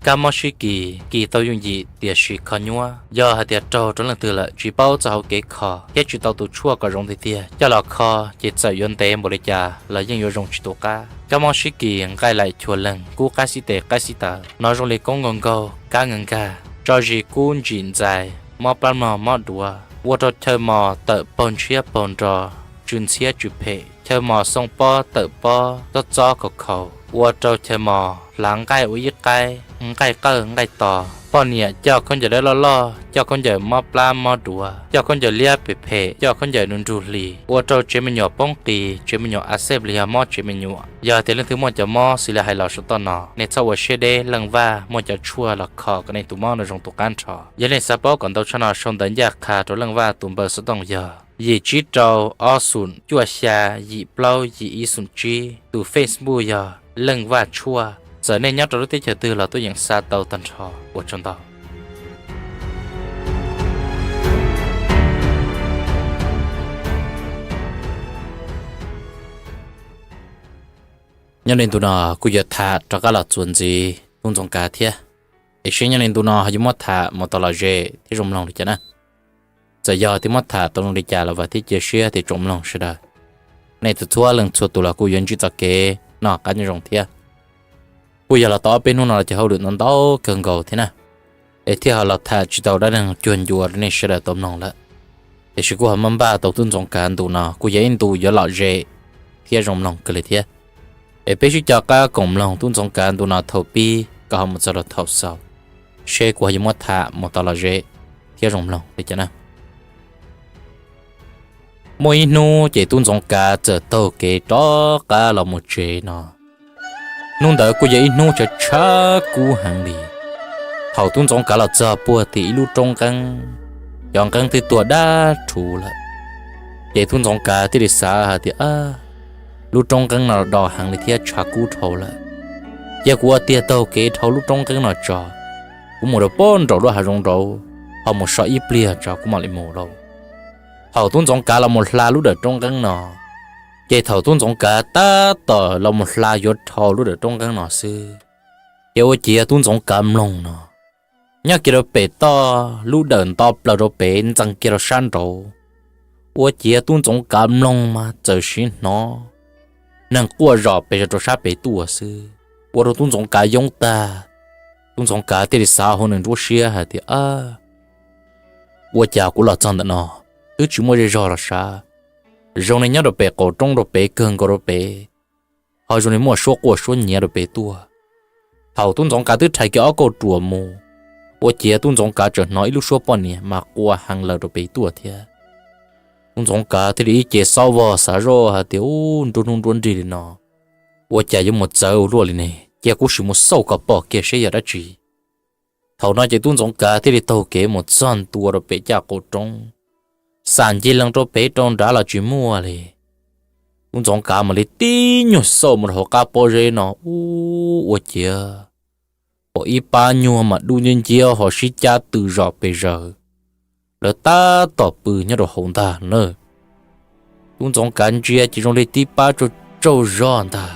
Kab mob sib kis, kis tau yooj yim tiam sis kho nyuab. Yog hais tias raug rau leej twg lawm tsis paub txoj hauv kev kho thiab tsis tau tus tshuaj kom zoo tiag tiag coj los kho ces txawm yuav ntev npaum li cas los yeej yuav zoo tsis tu qab. Kab mob sib kis, nqaij laim chua leeg, kub qab xib tes qab xib taw, hnov zoo li koob nkaug nkaug, kab nkaug nkag, tso zis kub ntsim ntxais, mob plab mog mob duav, ua rau chaw mos tawm paug ntshiab paug nro, tsw ntxhiab tsw phem, chaw mos xoo pob tawm pob, txob txob khaus khaus, ua rau chaw mos hlav nqaij ua ib qaib, nqaij qawj nqaij to. Poj niam coj khaub ncaws dawb loj loj, coj khaub ncaws mob plab mob duav, coj khaub ncaws liab phem phem, coj khaub ncaws nws nrug hlis, ua rau tsev me nyuam poob qis, tsev me nyuam a xej los yog mob tsev me nyuam. Yog tias leej twg muaj cov mob xws li hais los saum toj no, nej txhob ua siab deb, Leej Vaj muaj cov tshuaj los kho kom nej tus mob no zoo tu qab nrho. Yog nej xav paub kom ntau tshaj no sau ntawv ncaj qha rau Leej Vaj tus npawb xov tooj yog yim tsib rau ob xoom cuaj xya yim plaub yim ib xoom tsib, tus Facebook yog Leej Vaj Tshuaj. Txawm nej nyob rau lub teb chaws twg los tuaj yeem xa tau tag nrho. Ua tsaug ntau. Nyob li ntu no kuj yuav tham rov qab los txuas ntxiv tub Ntxoov Kav thiab, es seb nyob li ntu no ho yuav muab tham mus tau lom zem thiab zoo mloog li cas na. Txawm yog tias muab tham tau zoo li cas los vam thiab cia siab tias tsoom mloog sawv daws, nej txhua leej txhua tus los kuj yuav ntsib txoj kev noj qab nyob zoo thiab. Kuj yog los tau ob peb hnub no los cov hauj lwm no ntau kawg nkaus thiab na, es thiaj ho los tham tsis tau dab neeg cuag ncua rau nej sawv daws tau mloog lawm. Tiam sis kuj ho muab npaj tau tub Ntxoov Kav ntu no kuj yog ib ntu yuav lom zem thiab zoo mloog kawg li thiab. Es peb sib coj qab koom mloog tub Ntxoov Kav ntu no thaum pib kom ho mus txog rau thaum xaus, seb kuv ho yuav muab tham mus tau lom zem thiab zoo mloog li cas na. Muaj ib hnub ces tub Ntxoov Kav txawm taug kev rov qab los mus tsev no. Hnub ntawd kuj yog ib hnub tshav tshav kub heev li. Thaum tub Ntxoov Kav los txog puag tim ib lub roob nqeeb, cov nqeeb twb tuag dab rhuv lawm. Ces tub Ntxoov Kav thiaj li xav hais tias, lub roob nqeeb no do heev li thiab tshav kub dhau lawm. Cia kuv ua tiag taug kev dhau lub roob nqeeb no tso, kuv mus rau pob nraum lub hav zoov nraud, ho mus so ib pliag tso kuv mam li mus lauj. Thaum tub Ntxoov Kav los mus hla lub dawm roob nqeeb no, ces thaum tub Ntxoov Kav tab tom los mus hla yuav dhau lub dawm roob nqeeb no xwb, ces ua ciav tub Ntxoov Kav mloog no, nyob kiag rau pem toj lub dawm nto plaws rau pem ntxees kiag rau sab nraud, ua ciav tub Ntxoov Kav mloog mas txawm siv hnov neeg quaj zom pes zog rau sab pem tuaj xwb, ua rau tub Ntxoov Kav yoob tag. Tub Ntxoov Kav thiaj li xav hauv nws nruab siab hais tias, ua cas kuv los txog ntawm no twb tsis muaj zej zog los sav, zoo li nyob rau pem qaum roob rau pem kawg nkaus rau pem, ho zoo li muaj suab quaj suab nyiav rau pem tuaj. Thaum tub Ntxoov Kav twb rhais kiag ob kauj ruam mus, ua ciav tub Ntxoov Kav tseem hnov ib lub suab poj niam mas quaj heev lawm rau pem tuaj thiab. Tub Ntxoov Kav thiaj li ib ce xob vog xav zoj hais tias, u, nruab hnub nruab nrig li no, ua cas yuav mus txawv ua luaj li ne, cia kuv sim mus xauj kom pom kiag seb yog dab tsi. Thaum no ces tub Ntxoov Kav thiaj li taug kev mus txog ntua rau pem caj qaum roob, xam ncig lees rau pem rau nrad los tsis muaj li. Tub Ntxoov Kav mam li tib nyuag xauj mus rau hauv qab pob zeb no, u, ua ciav pom ib pab nyuag mas dub nciab nciab ho sib cab tw zom pes zaws, lawv tab tom pw nyob rau hauv ntag na. Tub Ntxoov Kav ntsia ces zoo li tib pab tsaug tsaug zog ntag.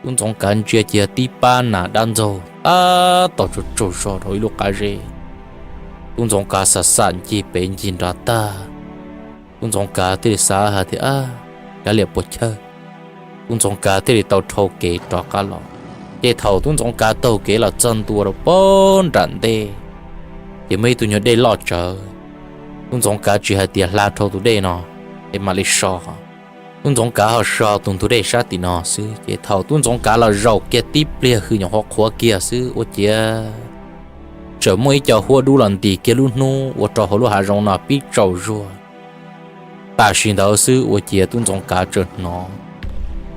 Tub Ntxoov Kav ntsia ces tib pab nas dab ntxaug tab tom tsaug tsaug zog rau ib lub qab zeb. Tub Ntxoov Kav xam xam ncig pem ncig nrad tag, tub Ntxoov Kav thiaj li xav hais tias, kav liam puas chawj. Tub Ntxoov Kav thiaj li tau dhau kev rov qab los. Ces thaum tub Ntxoov Kav taug kev los txog ntua rau pob nram ntej, ces muaj ib tug nyuag dej loj tsawv. Tub Ntxoov Kav tsis hais tias hla dhau tus dej no es mam li so, tub Ntxoov Kav ho so tus ntug dej sab tim no xwb. Ces thaum tub Ntxoov Kav los zaum kiag tib pliag hws nyuam qhuav qhuav kiag xwb ua ciav tseem muaj ib co huab dub los ntis kiag lub hnub ua rau hauv lub hav zoov no pib tsaus zuag. Tam sim ntawd xwb ua ciav tub Ntxoov Kav tseem hnov,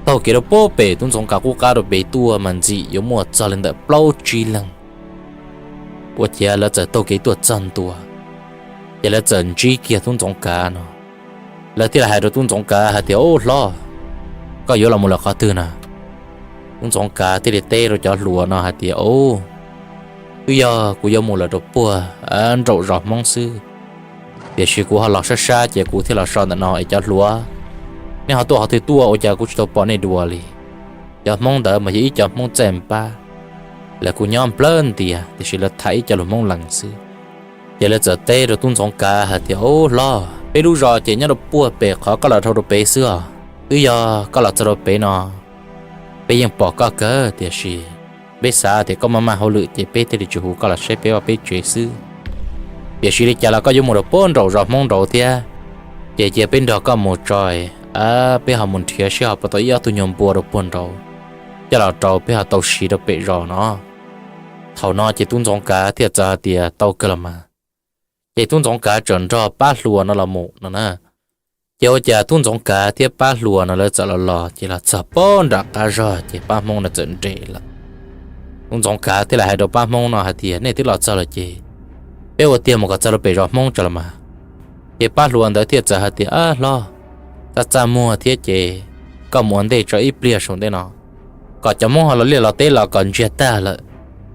taug kev rau pob pem tub Ntxoov Kav qub qab rau pem tuaj mas ntxim yuav muaj txog li ntawm plaub tsib leeg. Ua ciav lawv txawm taug kev tuaj txog ntua, ces lawv txawm ntsib kiag tub Ntxoov Kav no. Lawv thiaj li hais rau tub Ntxoov Kav hais tias, u hlob, koj yuav los mus lawm qhov twg na? Tub Ntxoov Kav thiaj li teb rau cov hluas no hais tias, u, twb yog kuv yuav mus lawm rau puag nraum zos Hmoob xwb, tiam sis kuv ho los sab sab ces kuv thiaj los so ntawm no es cov hluas, nej ho tuaj qhov twg tuaj ua cas kuv tsis tau pom nej dua li? Cov Hmoob ntawd mas yog ib cov Hmoob txaij npab, lawv kuj nyob nplawg ntias tiam sis lawv tham ib co lus Hmoob lees xwb. Ces lawv txawm teb rau tub Ntxoov Kav hais tias, Ub hlob, peb lub zos ces nyob rau puag pem qhov koj los dhau rau pem xwb os. Twb yog koj los txog rau pem no, peb yeej pom koj kawg tiam sis peb xav tias koj maj maj hauj lwm ces peb thiaj li tsis hu koj los saib peb vaj peb tsev xwb. Tiam sis li cas los koj yuav mus rau puag nraum zos Hmoob nraud thiab, ces cia peb nrog koj mus tso, peb ho mus nrhiav seb ho puas tau ib ob tug nyuag npua rau puag nraud coj los rau peb ho tau siv rau pem zos no. Thaum no ces tub Ntxoov Kav thiaj txawm hais tias, Tau kawg los mas. Ces tub Ntxoov Kav txawm nrog pab hluas no los mus no na. Ces ua cas tub Ntxoov Kav thiab pab hluas no lawv txawm los los ces los txog puag nram qab zog ces pab Hmoob no txawm nres lawm. Tub Ntxoov Kav thiaj li hais rau pab Hmoob no hais tias, Nej twb los txog lawm ces peb ua tiag mus kom txog rau pem zos Hmoob tso los mas. Ces pab hluas ntawd thiaj txawm hais tias, Ab hlob, txaj txaj muag thiab ces koj mus ua ntej tso ib pliag saum ntej no, kom cov Hmoob ho los liaj los teb los kom ntsiag tag lawm,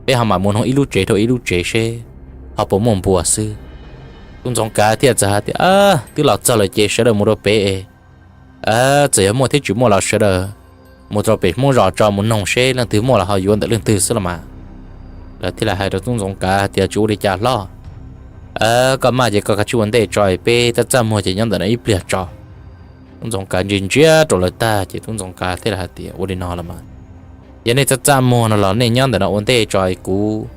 peb ho mam mus noog ib lub tsev rau ib lub tsev seb ho puas muaj npua xwb. Tub Ntxoov Kav thiaj txawm hais tias, Twb los txog lawm ces sawv daws mus rau pem es txawm yog muaj thiab tsis muaj los sawv daws mus rau pem Hmoob zos tso mus noog seb leej twg muaj los ho yuav ntawm leej twg xwb los mas. Lawv thiaj li hais rau tub Ntxoov Kav tias, Tsis ua li cas hlob, koj maj ces koj kav tsij ua ntej tso, peb txaj txaj muag ces nyob ntawm no ib pliag tso. Tub Ntxoov Kav ntsia ntsia rau lawv tag ces tub Ntxoov Kav thiaj li hais tias, Ua li no los mas, yog nej txaj txaj muag no los nej nyob ntawm no ua ntej tso, kuv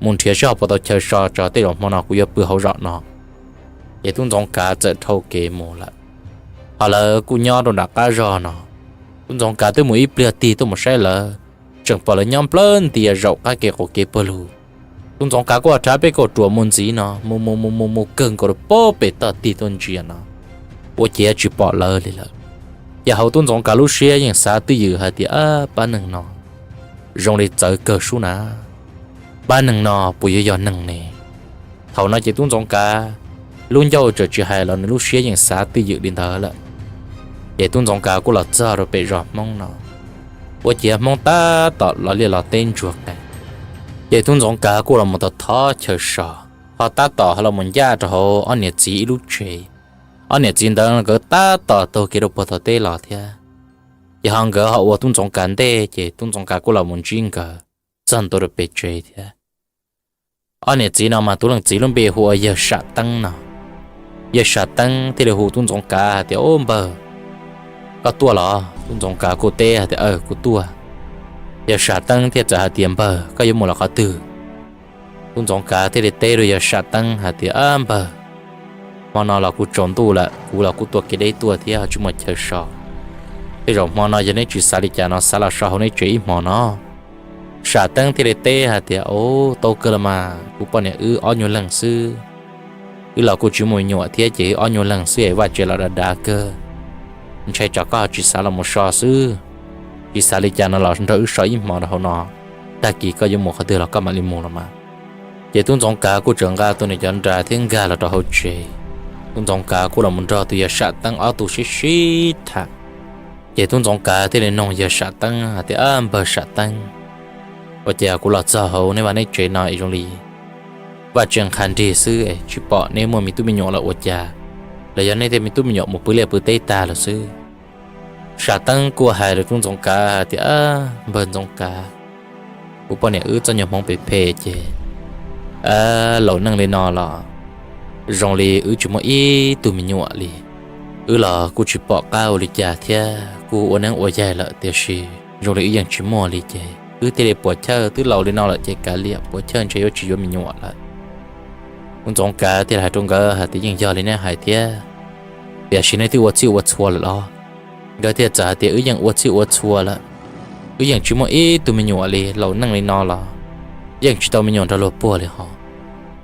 mus nrhiav seb ho puas tau chaw so tso, tej zaum hmo no kuv yuav pw hauv zos no. Ces tub Ntxoov Kav txawm dhau kev mus lawm. Ho lawv kuj nyob rau nram qab zog no. Tub Ntxoov Kav twb mus ib pliag tig tuaj mus saib lawv, tseem pom lawv nyob nplawg ntias zaum qab kev qaum kev pawg lug. Tub Ntxoov Kav kuj rhav peb kauj ruam mus ntxiv no, mus mus mus mus mus kawg nkaus rau puag pem toj tig tuaj ntsia no, ua ciav tsis pom lawv li lawm. Ces hauv tub Ntxoov Kav lub siab yeej xav twj ywm hais tias, Ab, pab neeg no zoo li txawv kawg sub na, pab neeg no puas yuav yog neeg ne? Thaum no ces tub Ntxoov Kav lub ncauj txawm tsis hais los nws lub siab yeej xav twj ywm li ntawd lawm. Ces tub Ntxoov Kav kuj los txog rau pem zos Hmoob no, ua ciav Hmoob tab tom los liaj los teb ntsuag qees. Ces tub Ntxoov Kav kuj los mus thov thov chaw so, ho tab tom ho los mus ncaj rau hauv ob niam txiv ib lub tsev. Ob niam txiv ntawd nkawd tab tom taug kev rau puag tom teb los thiab. Ces ho nkawd ho ua tub Ntxoov Kav ntej, ces tub Ntxoov Kav kuj los mus ntsib nkawd txog ntua rau pem tsev thiab. Ob niam txiv no mas tus leej txiv lub npe hu ua yawg Sam Teeb no. Yawg Sam Teeb thiaj li hu tub Ntxoov Kav hais tias, Ub npawg, koj tuaj los? Tub Ntxoov Kav kuj teb hais tias, Aws, kuv tuaj. Yawg Sam Teeb thiaj txawm hais tias, Npawg, koj yuav mus los qhov twg? Tub Ntxoov Kav thiaj li teb rau yawg Sam Teeb hais tias, Ab npawg, hmo no los kuj tsaus ntuj lawm, kuv los kuj tuaj kev deb tuaj thiab ho tsis muaj chaw so. Tej zaum hmo no yog neb tsis xav li cas no xav los so hauv neb tsev ib hmos no. Sam Teeb thiaj li teb hais tias, Ub, tau kawg los mas, kuv poj niam wb ob nyuag leeg xwb, wb los kuj tsis muaj me nyuam thiab ces wb ob nyuag leeg xwb es vaj tsev los dav dav kawg. Ntshai tsam koj tsis xav los mus so xwb, tsis xav li cas no los nrog wb so ib hmos rau hauv no, tag kis koj yuav mus qhov twg los koj mam li mus los mas. Ces tub Ntxoov Kav kuj tseem nqa tus niam cov nra thiab nkag los rau hauv tsev. Tub Ntxoov Kav kuj los mus nrog tus yawg Sam Teeb ob tug sib sib tham. Ces tub Ntxoov Kav thiaj li noog yawg Sam Teeb hais tias, Ab npawg Sam Teeb, ua cas kuv los txog hauv neb vaj neb tsev no es zoo li vaj tsev nqha nrig xwb es tsis pom neb muaj me tub me nyuam los ua cas, los yog neb tej me tub me nyuam mus pw liaj pw teb tag lawm xwb? Sam Teeb kuj hais rau tub Ntxoov Kav hais tias, Ab npawg Ntxoov Kav, kuv poj niam wb txoj nyuag hmoov phem phem ces laus neej li no los zoo li wb tsis muaj ib tug me nyuam li. Wb los kuj tsis pom qab ua li cas thiab kuj ua neeb ua yaig lawm tiam sis zoo li wb yeej tsis muaj li ces wb thiaj li puas chawj, twb laus li no lawm ces kav liam, puas chawj ntshe yuav tsis yuav me nyuam lawm. Tub Ntxoov Kav thiaj li hais rau nkawd hais tias, Yeej yog li neb hais thiab, tiam sis neb twb ua txhij ua txhua lawm los? Nkawd thiaj txawm hais tias, Wb yeej ua txhij ua txhua lawm, wb yeej tsis muaj ib tug me nyuam li, laus neej li no los yeej tsis tau me nyuam nrog luag puag li hos.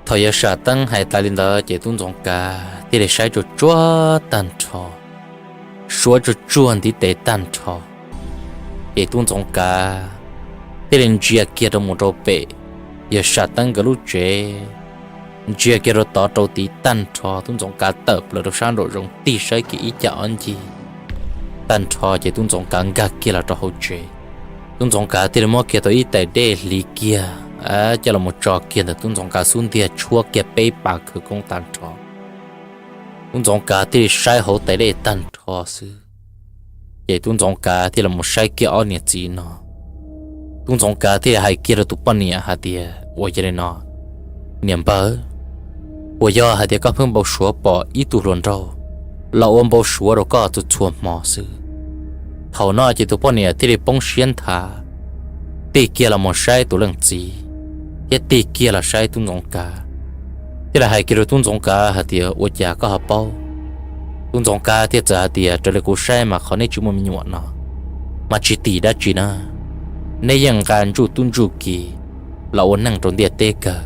Thaum yawg Sam Teeb hais tas li ntawd ces tub Ntxoov Kav thiaj li saib tsuag tsuag tag nrho, suav tsuag tsuag ntiv tes tag nrho. Ces tub Ntxoov Kav thiaj li ntsia kiag rau mus rau pem yawg Sam Teeb nkawd lub tsev, ntsia kiag rau tod rau tid tag nrho. Tub Ntxoov Kav tawm plaws rau sab nraum zoov tig saib kiag ib cag ob ncig tag nrho ces tub Ntxoov Kav nkag kiag los rau hauv tsev. Tub Ntxoov Kav thiaj li muab kiag tau ib tais dej hliv kiag, coj los mus tso kiag ntawm tub Ntxoov Kav xub ntiag, tshuab kiag peb pas khawv koob tag nrho. Tub Ntxoov Kav thiaj li saib hauv tais dej tag nrho xwb, ces tub Ntxoov Kav thiaj los saib kiag ob niam txiv no. Tub Ntxoov Kav thiaj li hais kiag rau tus poj niam hais tias, Ua yog li no, niam npawg, puas yog hais tias koj pheej npau suav pom ib tug hluas nraug los ua npau suav rau koj txhua txhua hmo xwb? Thaum no ces tus poj niam thiaj li poob siab nthav, tig kiag los mus saib tus leej txiv, thiab tig kiag los saib tub Ntxoov Kav, thiaj li hais kiag rau tub Ntxoov Kav hais tias, Ua cas koj ho paub? Tub Ntxoov Kav thiaj txawm hais tias, Raws li kuv saib mas qhov neb tsis muaj me nyuam no mas tsis tim dab tsi na, neb yeej nqa ntsuj tub ntsuj ki los ua neej rau ntiaj teb kawg.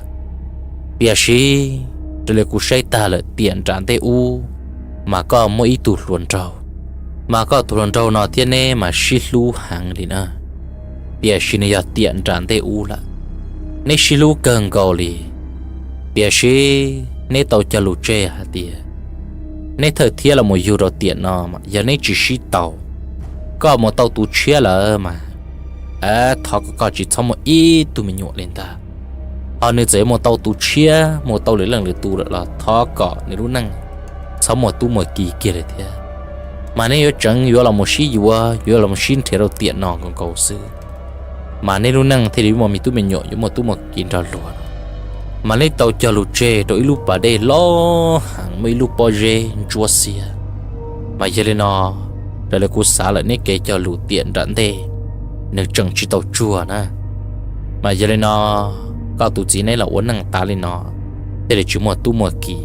Tiam sis raws li kuv saib tag lawm, tiam nram ntej ub mas koj muaj ib tug hluas nraug, mas koj tus hluas nraug no thiab neb mas sib hlub heev li na. Tiam sis nws yog tiam nram ntej ub lawm, neb sib hlub kawg nkaus li. Tiam sis neb tau cog lus tseg hais tias neb thawj thiab los mus yug rau tiam no, yog neb tsis sib tau, koj mus tau tus tshiab lawm mas thov kom koj tsis txhob muaj ib tug me nyuam li ntag. Ho nws txawm yuav mus tau tus tshiab, mus tau lwm leej lwm tus lawm los thov kom nws lub neej txhob muaj tub muaj ki kiag li thiab. Mas neb yuav tseev yuav los mus sib yuav, yuav los mus sib nrhiav rau tiam no nkaus nkaus xwb, mas neb lub neej thiaj li muaj me tub me nyuam, yuav muaj tub muaj ki nrog luag. Mas neb tau cog lus tseg rau ib lub pas dej loj heev, muaj ib lub pob zeb ntsuab xiab. Mas yog li no, raws li kuv xav lawm, neb kev cog lus tiam nram ntej nws tseem tsis tau tsuag na. Mas yog li no, koj tus txiv neb los ua neej tas li no thiaj li tsis muaj tub muaj ki,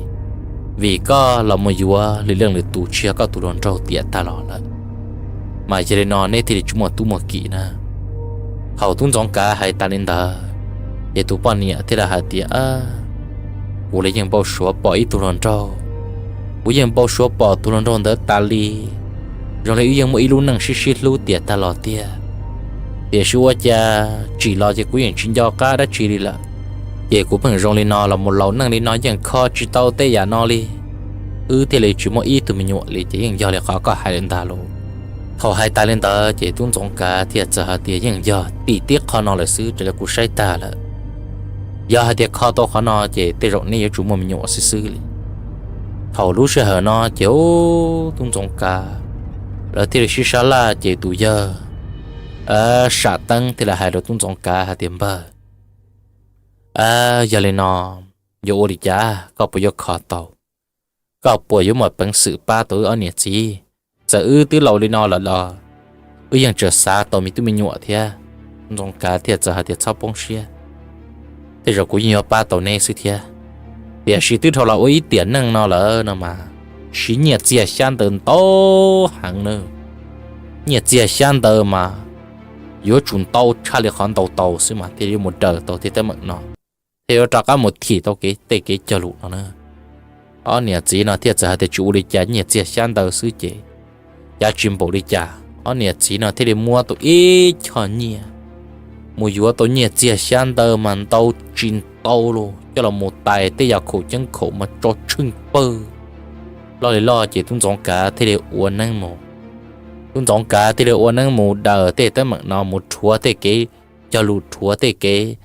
vim koj los mus yuav lwm leej lwm tus tsis yog koj tus hluas nraug tiam tag los lawm. Mas yog li no neb thiaj li tsis muaj tub muaj ki na. Thaum tub Ntxoov Kav hais tas li ntawd, ces tus poj niam thiaj li hais tias, Kuv li yeej npau suav pom ib tug hluas nraug, kuv yeej npau suav pom tus hluas nraug ntawd tas li, zoo li wb yeej muaj ib lub neej sib sib hlub tiam tag los tiag. Tiam sis ua cas tsim los ces kuv yeej tsis nco qab dab tsi li lawm, ces kuv pheej zoo li no los mus laus neej li no yeej kho tsis tau tej yam no li, wb thiaj li tsis muaj ib tug me nyuam li. Ces yeej yog li qhov koj hais li ntag lauj. Thaum hais tas li ntawd ces tub Ntxoov Kav thiaj txawm hais tias, Yeej yog tim tib qho no lawm xwb, raws li kuv saib tag lawm, yog hais tias kho tau qhov no ces tej zaum neb yuav tsum muaj me nyuam xwb xwb li. Thaum lub sij hawm no ces tub Ntxoov Kav lawv thiaj li sib sab laj, ces tus yawg Sam Teeb thiaj li hais rau tub Ntxoov Kav hais tias, Npawg, yog li no, yuav ua li cas, koj puas yuav kho tau? Koj puas yuav muaj peev xwm pab tau wb ob niam txiv? Txawm wb twb laus li no lawm los wb yeej tseem xav tau me tub me nyuam thiab. Tub Ntxoov Kav thiaj txawm hais tias, Txhob poob siab, tej zaum kuv yeej yuav pab tau neb xwb thiab. Tiam sis twb dhau los ua ib tiam neej no lawm no mas siv nyiaj txiag xyab ntawv ntau heev na. Nyiaj txiag xyab ntawv mas yuav tsum ntau tshaj li qhov ntau tau xwb mas thiaj yuav mus daws tau tej teeb meem no, thiaj yuav rov qab mus thim tau kev, tej kev cog lus no na. Ob niam txiv no thiaj txawm hais tias, Tsis ua li cas, nyiaj txiag xyab ntawv xwb ces cav tsis npaum li cas. Ob niam txiv no thiaj li muab tau ib choj nyiaj mus yuav tau nyiaj txiag xyab ntawv mas ntau tsis ntau los coj los mus tais tej yam khaum ceeb khaum mas tso tsheej pawg loj li loj, ces tub Ntxoov Kav thiaj li ua neeb mus. Tub Ntxoov Kav thiaj li ua neeb mus daws tej teeb meem no, mus rhuav tej kev cog lus, rhuav tej kev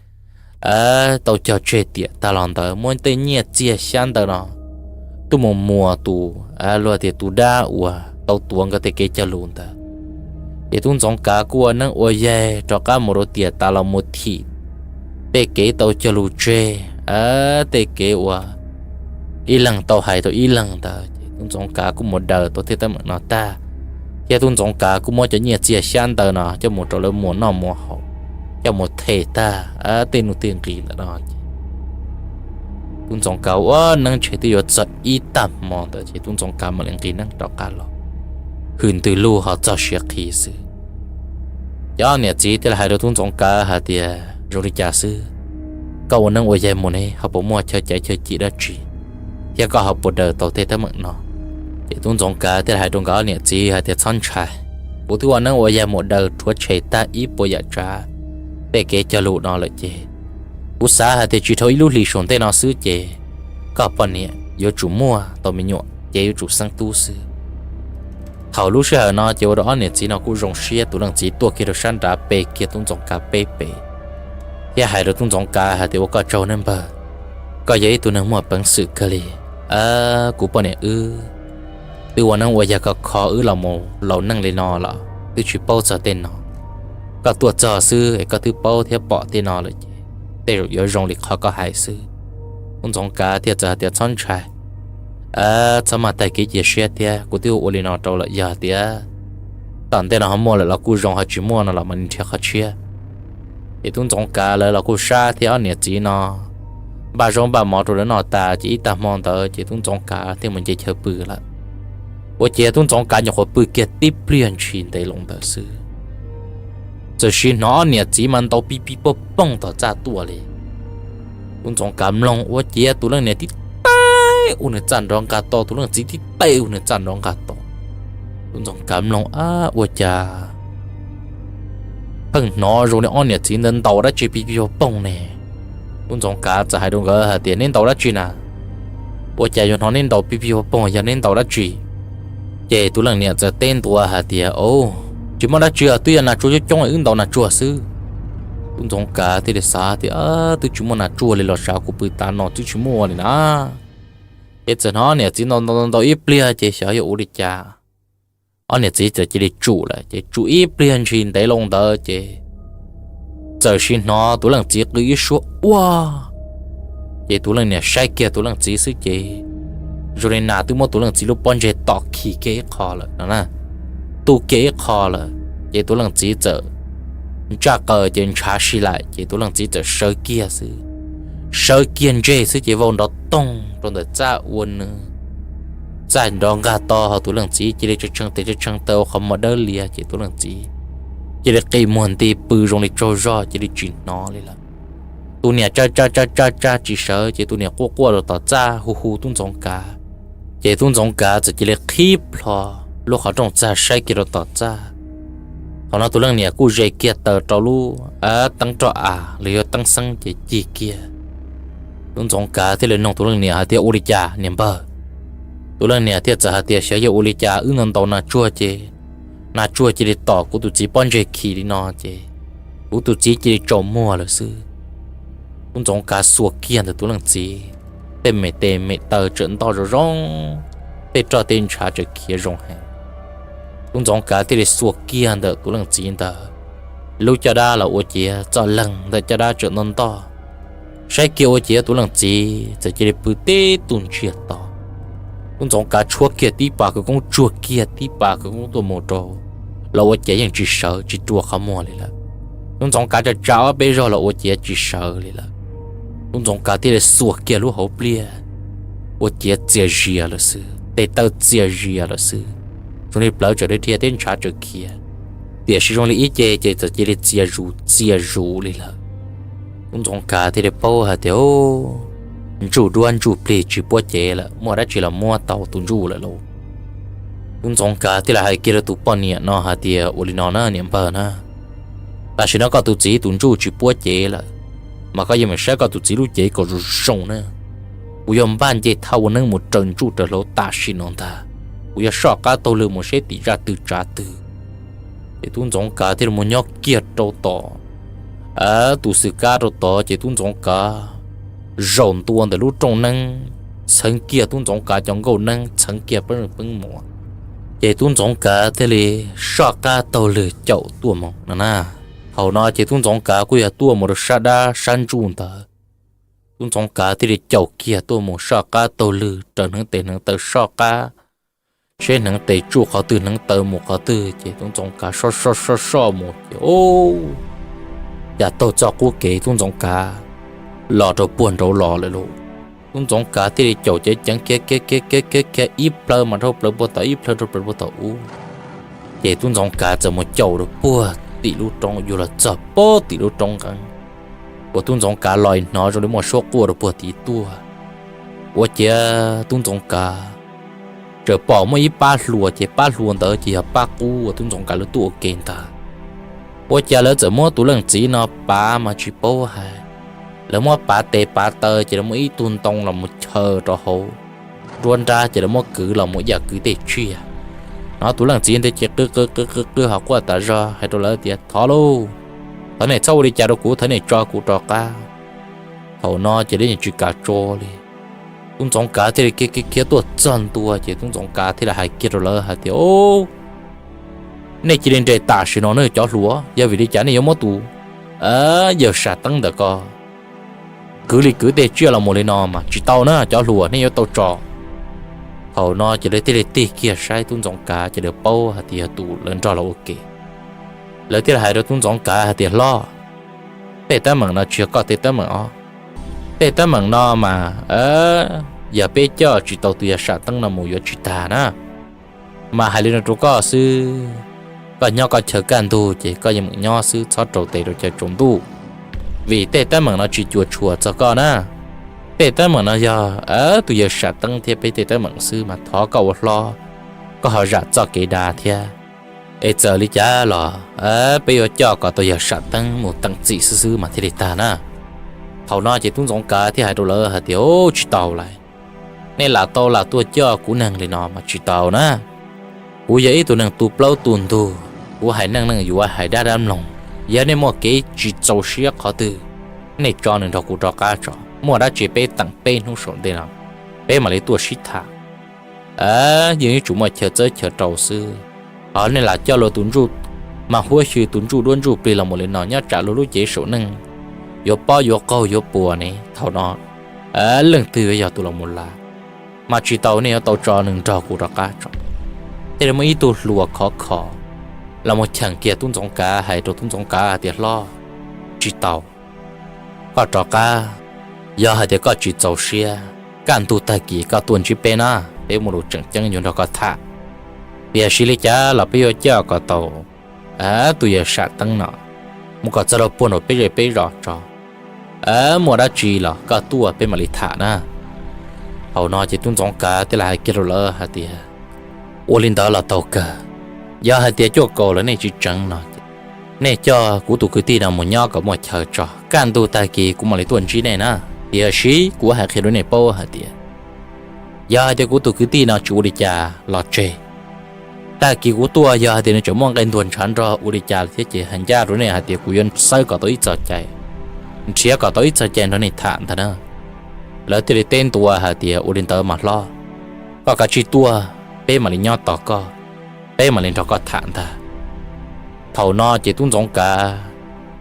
tau cog tseg tiam tag los ntawd, muab tej nyiaj txiag xyab ntawv no tuaj mus muas tus, luag tias tus dab uas tau tuav nkawd tej kev cog lus ntawd. Ces tub Ntxoov Kav kuj ua neeb ua yaig rov qab mus rau tiam tas los mus thim tej kev tau cog lus tseg, tej kev uas ib leeg tau hais rau ib leeg ntawd, ces tub Ntxoov Kav kuj mus daws tau tej teeb meem no tag, thiab tub Ntxoov Kav kuj muab cov nyiaj txiag xyab ntawv no coj mus rau lawv muas noj muas haus, coj mus them tag tej nuj tej nqis ntawm no. Tub Ntxoov Kav ua neeb ntshe twb yuav txog ib tag hmo ntawd ces tub Ntxoov Kav mam li nqis neeb rov qab los. Hwm ntws lug ho txog siav qhi xwb, cov niam txiv thiaj li hais rau tub Ntxoov Kav hais tias, Zoo li cas xwb, koj ua neeb ua yaig mus ne ho puas muaj chaw caiv chaw cim dab tsi, thiab koj ho puas daws tau tej teeb meem no? Ces tub Ntxoov Kav thiaj li hais rau nkawd niam txiv hais tias, Txhob ntshai, kuv twb ua neeb ua yaig mus daws rhuav tshem tag ib puas yam tsav tej kev cog lus no lawm ces kuv xav hais tias tsis dhau ib lub hlis saum ntej no xwb ces koj poj niam yuav tsum muaj tau me nyuam ces yuav tsum xeeb tub xwb. Thaum lub sij hawm no ces ua rau ob niam txiv no kuj zoo siab, tus leej txiv tuaj kiag rau sab nrad pe kiag tub Ntxoov Kav peb pes, thiab hais rau tub Ntxoov Kav hais tias, Ua koj tsaug nawb npawg, koj yog ib tug neeg muaj peev xwm kawg li. Kuv poj niam wb twb ua neeb ua yaig kho kho wb los mus laus neej li no los twb tsis paub txog tej no. Koj tuaj txog xwb es koj twb paub thiab pom tej no lawm ces tej zaum yuav zoo li qhov koj hais xwb. Tub Ntxoov Kav thiaj txawm hais tias, Txhob ntshai, txhob maj tag kev cia siab thiab, kuv twb ua li no rau lawm, yog tias tom ntej no ho muaj lawm los kuj zoo, ho tsis muaj no los mam li nrhiav qhov tshiab. Ces Tub Ntxoov Kav lawv los kuj sab thiab, ob niam txiv no npaj zaub npaj mov rau lawv noj tas ces ib tag hmo ntawd ces Tub Ntxoov Kav thiaj mus nce chaw pw lawm. Ua ciav Tub Ntxoov Kav nyuam qhuav pw kiag tib pliag ntshis ntev loo ntawd xwb, txawm sim hnov ob niam txiv mas ntaus pib pib pog poog tom txaj tuaj li. Tub Ntxoov Kav mloog ua ciav tus leej niam tib teb ua nws txaj nrov nqa to, tus leej txiv tib teb ua nws txaj nrov nqa to. Tub Ntxoov Kav mloog, Ab, ua cas pheej hnov zoo li ob niam txiv ntawd ntaus dab tsi pib pib pog poog ne? Tub Ntxoov Kav txawm hais rau nkawd hais tias, Neb ntaus dab tsi na? Ua cas yuav hnov neb ntaus pib pib pog poog, yog neb ntaus dab tsi? Ces tus leej niam txawm teb ntua hais tias, Au, tsis muaj dab tsi os, twb yog nas tsuag coob coob wb ntaus nas tsuag xwb. Tub Ntxoov Kav thiaj li xav tias, Twb tsis muaj nas tsuag li los sav, kuv pw tav no twb tsis muaj li na. Ces txawm hnov niam txiv ntaus ntaus ntaus ib pliag ces xyov yog ua li cas, ob niam txiv txawm cia li tsum lawm. Ces tsum ib pliag ntshis ntev loo ntawd ces txawm sim hnov tus leej txiv qw ib suab, Ua! Ces tus leej niam saib kiag tus leej txiv xwb ces zoo li nas twb muab tus leej txiv lub pob ntseg tom khi kiag ib qho lawm no na, tu kiag ib qho lawm. Ces tus leej txiv txawm ntsaj qaws ces ntshav si laim ces tus leej txiv txawm sawv kiag xwb, sawv kiag ntseg xwb ces vau nrov toog rau ntawm txaj ua nws txaj nrov nqa to, ho tus leej txiv cia li tshee tes tshee taw ua qhov muag dawb lias ces tus leej txiv cia li qi muag nti pw zoo li tsaug zog cia li tsis hnov li lawm. Tus niam tsa tsa tsa tsa tsa tsis sawv ces tus niam quaj quaj rau tom txaj hu hu Tub Ntxoov Kav. Ces Tub Ntxoov Kav txawm cia li qhib plho lub qhov rooj txag saib kiag rau tom txaj. Thaum no tus leej niam kuj ze kiag taws rau lub teeb roj av los yog teeb xeeb ces cig kiag. Tub Ntxoov Kav thiaj li nug tus leej niam hais tias, Ua li cas niam npawg? Tus leej niam thiaj txawm hais tias, Xyov yog ua li cas wb ntaus ntaus nas tsuag ces nas tsuag cia li tom kuv tus txiv pob ntseg khi li no ces kuv tus txiv cia li tsaus muag lawm xwb. Tub Ntxoov Kav xuas kiag ntawm tus leej txiv, tej me tes me taw tseem ntoj zoo zoo, tej roj tej ntshav tseem khiav zoo heev. Tub Ntxoov Kav thiaj li xuas kiag ntawm tus leej txiv ntawd, lub caj dab los ua ciav txoj leeg ntawm caj dab tseem ntoj ntoj. Saib kiag ua ciav tus leej txiv txawm cia li pw tib tug ntsiag to. Tub Ntxoov Kav tshuab kiag tib pas khawv koob, tsuag kiag tib pas khawv koob tuaj mus rau, los ua ciav yeej tsis sawv tsis rua qhov muag li lawm. Tub Ntxoov Kav tsa tsa ob peb zaug los ua ciav tsis sawv li lawm. Tub Ntxoov Kav thiaj li xuas kiag lub hauv pliaj, ua ciav txias zias lawm xwb, tes taw txias zias lawm xwb, zoo li plawv tseem dhia dhia thiab ntshav tseem khiav. Tiam sis zoo li ib ce ces txawm cia li txias zus txias zus li lawm. Tub Ntxoov Kav thiaj li paub hais tias, Ntsuj duab ntsuj plig tsis puab cev lawm, muaj dab tsi los muab tau tus ntsuj lawm lauj. Tub Ntxoov Kav thiaj li hais kiag rau tus poj niam no hais tias, Ua li no na niam npawg na, tam sim no koj tus txiv tus ntsuj tsis puab cev lawm, mas koj yeej meem saib koj tus txiv lub cev kom zoo zoo na. Kuv yuav npaj nce thaj ua neeb mus raws ntsuj raws hlauv tam sim no ntag. Kuv yuav soj qab taug lw mus seb tim zaj twg tsav twg. Ces Tub Ntxoov Kav thiaj li mus nyob kiag rau tom tus xwm kab rau tod ces Tub Ntxoov Kav zaum ntua ntawm lub rooj neeb, txheev kiag Tub Ntxoov Kav cov nkauj neeb, txheev kiag peb peb mus. Ces Tub Ntxoov Kav thiaj li soj qab taug lw caum tuaj mus no na. Thaum no ces Tub Ntxoov Kav kuj yog tuaj mus rau sab dab sab ntsuj ntawd. Tub Ntxoov Kav thiaj li caum kiag tuaj mus soj qab taug lw raws hneev tes hneev taw soj qab, seb hneev tes tsuj qhov twg hneev taw mus qhov twg ces Tub Ntxoov Kav soj soj soj soj mus ces ub, cas taug txoj qub kev Tub Ntxoov Kav los rau puag nraud los lawm lauj. Tub Ntxoov Kav thiaj li caum ceev ceev khiav khiav khiav khiav khiav ib plawv mas dhau plaws puag tom ib plawv dhau plaws puag tom ub. Ces Tub Ntxoov Kav txawm mus caum rau puag tim lub roob, yuav los txog puag tim lub roob nqeeb uas Tub Ntxoov Kav los hnov zoo li muaj suab quaj rau puag tim tuaj. Ua ciav Tub Ntxoov Kav txawm pom muaj ib pab hlua, ces pab hlua ntawd ces yog pab qub uas Tub Ntxoov Kav lawv tuaj ua ke ntag. Ua cas lawv txawm muab tus leej txiv no pav mas tsis paub hais, lawv muab pav tes pav taw ces lawv muab ib tug ntoo los mus chaw rau hauv nruab nrab ces lawv muab kwv los mus ib yam kwv tej tsiaj. Hnov tus leej txiv ntawd ces qw qw qw qw qw ho quaj tas zog hais rau lawv tias, Thov lauj, thov nej txhob ua li cas rau kuv, thov nej tso kuv rov qab. Thaum no ces lawv yeej tsis kam tso li. Tub Ntxoov Kav thiaj li khiav khiav khiav tuaj txog ntua ces Tub Ntxoov Kav thiaj li hais kiag rau lawv hais tias, Ub, Nej cia li nres tam sim no na cov hluas, yog vim li cas nej yuav muab tus yawg Sam Teeb ntawm ko kwv li kwv tej tsiaj los mus li no mas tsis tau na cov hluas, nej yuav tau tso. Thaum no ces lawv thiaj li tig kiag saib tub Ntxoov Kav ces lawv paub hais tias yog tus lawv nrog los ua ke. Lawv thiaj li hais rau tub Ntxoov Kav hais tias, Hlob, tej teeb meem no tsis yog koj tej teeb meem os. Tej teeb meem no mas yog peb coj tsis tau tus yawg Sam Teeb no mus yuav tsis tag na. Mas hais li no rau koj xwb, koj nyob koj chaw kaj ntug ces koj yeej meem nyob xwb, txhob rau tes rau chaw tsaus ntuj, vim tej teeb meem no tsis cuam tshuam txog koj na. Tej teeb meem no yog tus yawg Sam Teeb thiab peb tej teeb meem xwb mas thov koj ua hlob, koj ho zam txoj kev dav thiab. Es txawm li cas los peb yuav coj kom tau yawg Sam Teeb mus teem txim xwb xwb mas thiaj li tag na. Thaum no ces tub Ntxoov Kav thiaj hais rau lawv hais tias, Tsis tau lawm, nej lam tau lam tuaj coj kuv neeg li no mas tsis tau na. Kuv yog ib tug neeg tu plaub tu ntug, kuv hais neej neej yuav, hais dab dab mloog. Yog nej muaj kev tsis txaus siab qhov twg, nej tso nws nrog kuv rov qab tso, muaj dab tsi peb teem peb hnub saum ntej no, peb mam li tuaj sib tham. Yeej yuav tsum muaj chaw txawb chaw rau xwb. Ho nej lam coj luag tus ntsuj, mas huab xyw tus ntsuj duab ntsuj plig los mus li no nyob tsam luag lub cev saum neej yuav pob yuav qaug yuav puas ne. Thaum no leej twg yuav yog tus los mus lav? Mas tsis tau, nej yuav tau tso nws nrog kuv rov qab tso. Thiaj li muaj ib tug hluas khov kho los mus cheem kiag tub Ntxoov Kav, hais rau tub Ntxoov Kav hais tias, Hlob, tsis tau, koj rov qab. Yog hais tias koj tsis txaus siab, kaj ntug tag kis koj tuaj ntsib peb na, peb muaj lus tseem ceeb yuav nrog koj tham. Tiam sis li cas los peb yuav coj kom tau tus yawg Sam Teeb no mus kom txog rau puag nraum peb zej peb zos tso. Muaj dab tsi los koj tuaj peb mam li tham na. Thaum no ces tub Ntxoov Kav thiaj li hais kiag rau lawv hais tias, Ua li ntawd los tau kawg. Yog hais tias cuaj kaum lawm nej tsis tseev no, nej coj kuv tus kwv tij no mus nyob kom muaj chaw tso, kaj ntug tag kis kuv mam li tuaj ntsib nej na. Tiam sis kuv hais qhia rau nej paub hais tias, yog hais tias kuv tus kwv tij no tsis ua li cas los tseg, tag kis kuv tuaj yog hais tias nws tseem muaj nqe ntuag ntshav nrog ua li cas thiab ces hais ncaj rau nej hais tias kuv yuav xawb kom tau ib txoj cai, nrhiav kom tau ib txoj cai nrog nej tham ntag na. Lawv thiaj li teb ntua hais tias, Ua li ntawd mas hlob, koj kav tsij tuaj, peb mam li nyob tos koj, peb mam li nrog koj tham ntag. Thaum no ces tub Ntxoov Kav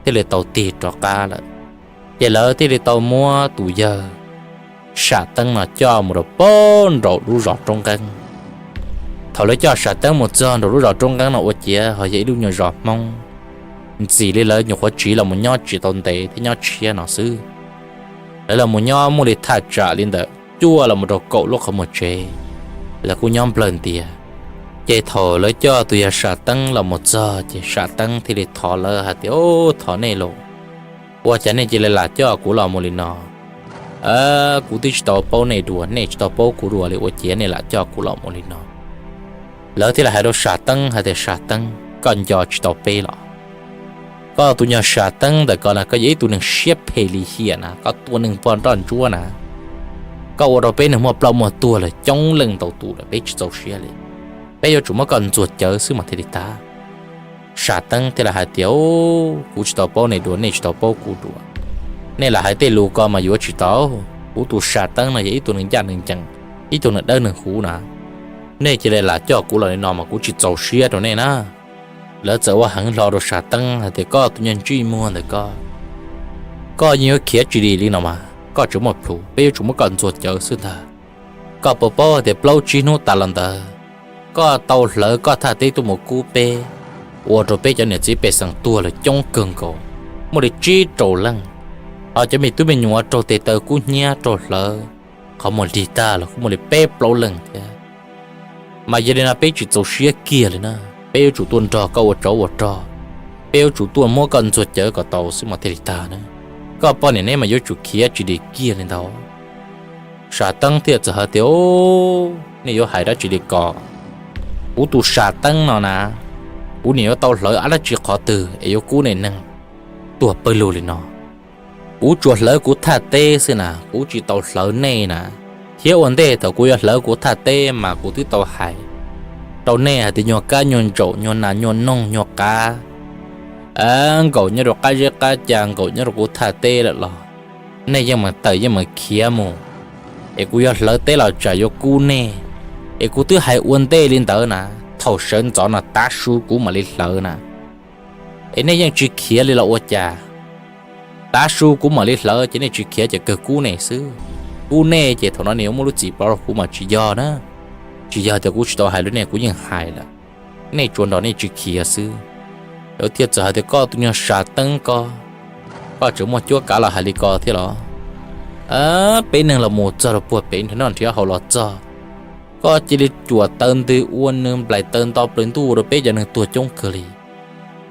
thiaj li tau tig rov qab lawm. Ces lawv thiaj li tau muab tus yawg Sam Teeb no coj mus rau puag nraum lub zos Roob Nqeeb. Thaum lawv coj Sam Teeb mus txog nraum lub zos Roob Nqeeb no ua ciav ho yog ib lub nyuag zos Hmoob, ntxim li lawv nyuam qhuav tsiv los mus nyob tsis tau ntev thiab nyob tshiab no xwb. Lawv los mus nyob muaj li thaj tsam li ntawm cuaj los mus rau kaum lub qhov muag tsev, lawv kuj nyob nplawg ntias. Ces thaum lawv coj tus yawg Sam Teeb los mus txog ces Sam Teeb thiaj li thov lawv hais tias, Thov nej lauj, ua cas nej cia li lam coj kuv los mus li no? Kuv twb tsis tau paub nej dua, nej tsis tau paub kuv dua li, ua ciav nej lam coj kuv los mus li no. Lawv thiaj li hais rau Sam Teeb hais tias, Sam Teeb, koj nco tsis tau peb los? Koj tus nyuag Sam Teeb ntawm ko na, koj yog ib tug neeg siab phem lim hiam na, koj tua neeg pog nroj ntsuab na, koj ua rau peb neeg muaj ploj muaj tuag lawm coob leej ntau tus lawm, peb tsis txaus siab li. Peb yuav tsum muab koj ntxuag cawv xwb mas thiaj li tag. Sam Teeb thiaj li hais tias, Kuv tsis tau paub nej dua, nej tsis tau paub kuv dua. Nej lam hais tej lus ko mas yuav tsis tau. Kuv tus Sam Teeb no yog ib tug neeg ncaj neeg ncees, ib tug neeg dawb neeg huv na. Nej cia li lam coj kuv los li no mas kuv tsis txaus siab rau nej na. Lawv txawm ua heev hlo rau Sam Teeb hais tias, Koj tus nyuag ntsej muag ntawm ko, koj yeej yuav khiav tsis dim li no mas koj tseem muaj plhus, peb yuav tsum muab koj ntxuag cawv xwb ntag. Koj puas paub hais tias plaub tsib hnub tas los ntawd, koj tau hlawv koj thaj teb tuaj mus kub peb, ua rau peb cov niam txiv pej xeem tuag lawm coob kawg nkaus, muaj li tsib rau leej. Ho cov me tub me nyuam raug tes taw kub hnyiab raug hlawv qhov muag lig tag los kuj muaj li peb plaub leej thiab. Mas yog li no peb tsis txaus siab kiag li na, peb yuav tsum tuaj nrog koj ua tsov ua rog, peb yuav tsum tuaj muab koj ntxuag cawv kom tau xwb mas thiaj li tag na. Koj poj niam neb mas yuav tsum khiav tsis dim kiag li ntag. Sam Teeb thiaj txawm hais tias, Nej yuav hais dab tsi li ko? Kuv tus Sam Teeb no na, kuv niam yuav tau hlawv dab tsi qhov twg es yuav kub nej neeg tuag pawg lug li no? Kuv tsuas hlawv kuv thaj teb xwb na, kuv tsis tau hlawv nej na. Thiab ua ntej thaum kuv yuav hlawv kuv thaj teb mas kuv twb tau hais rau nej hais tias nyuag kab nyuag ntsaum nyuag nas nyuag noog nyuag qav nkaum nyob rau qab zeb qab ca nkaum nyob rau kuv thaj teb lawm los nej yeej meem tawm yeej meem khiav mus, es kuv yuav hlawv teb los tsam yuav kub nej. Es kuv twb hais ua ntej li ntawd na, Thaum sawv ntxov no tav su kuv mam li hlawv na. Es nej yeej tsis khiav li los ua cas? Tav su kuv mam li hlawv ces nej tsis khiav ces kawg kub nej xwb. Kub nej ces thaum no nej yuav muaj lub txim pov rau kuv mas tsis yog na. Tsis yog tias kuv tsis tau hais li nej, kuv yeej hais lawm. Nej tsuas nrog nej tsis khiav xwb. Lawv thiaj txawm hais tias koj tus nyuag Sam Teeb koj, koj tseem muaj cuab kav los hais li ko thiab los? Peb neeg los mus txog rau puag pem nrhiav noj nrhiav haus los txog, koj cia li cuam taw ntws ua nws nplaim taw nto plaws ntuj ua rau peb cov neeg tuag coob kawg li.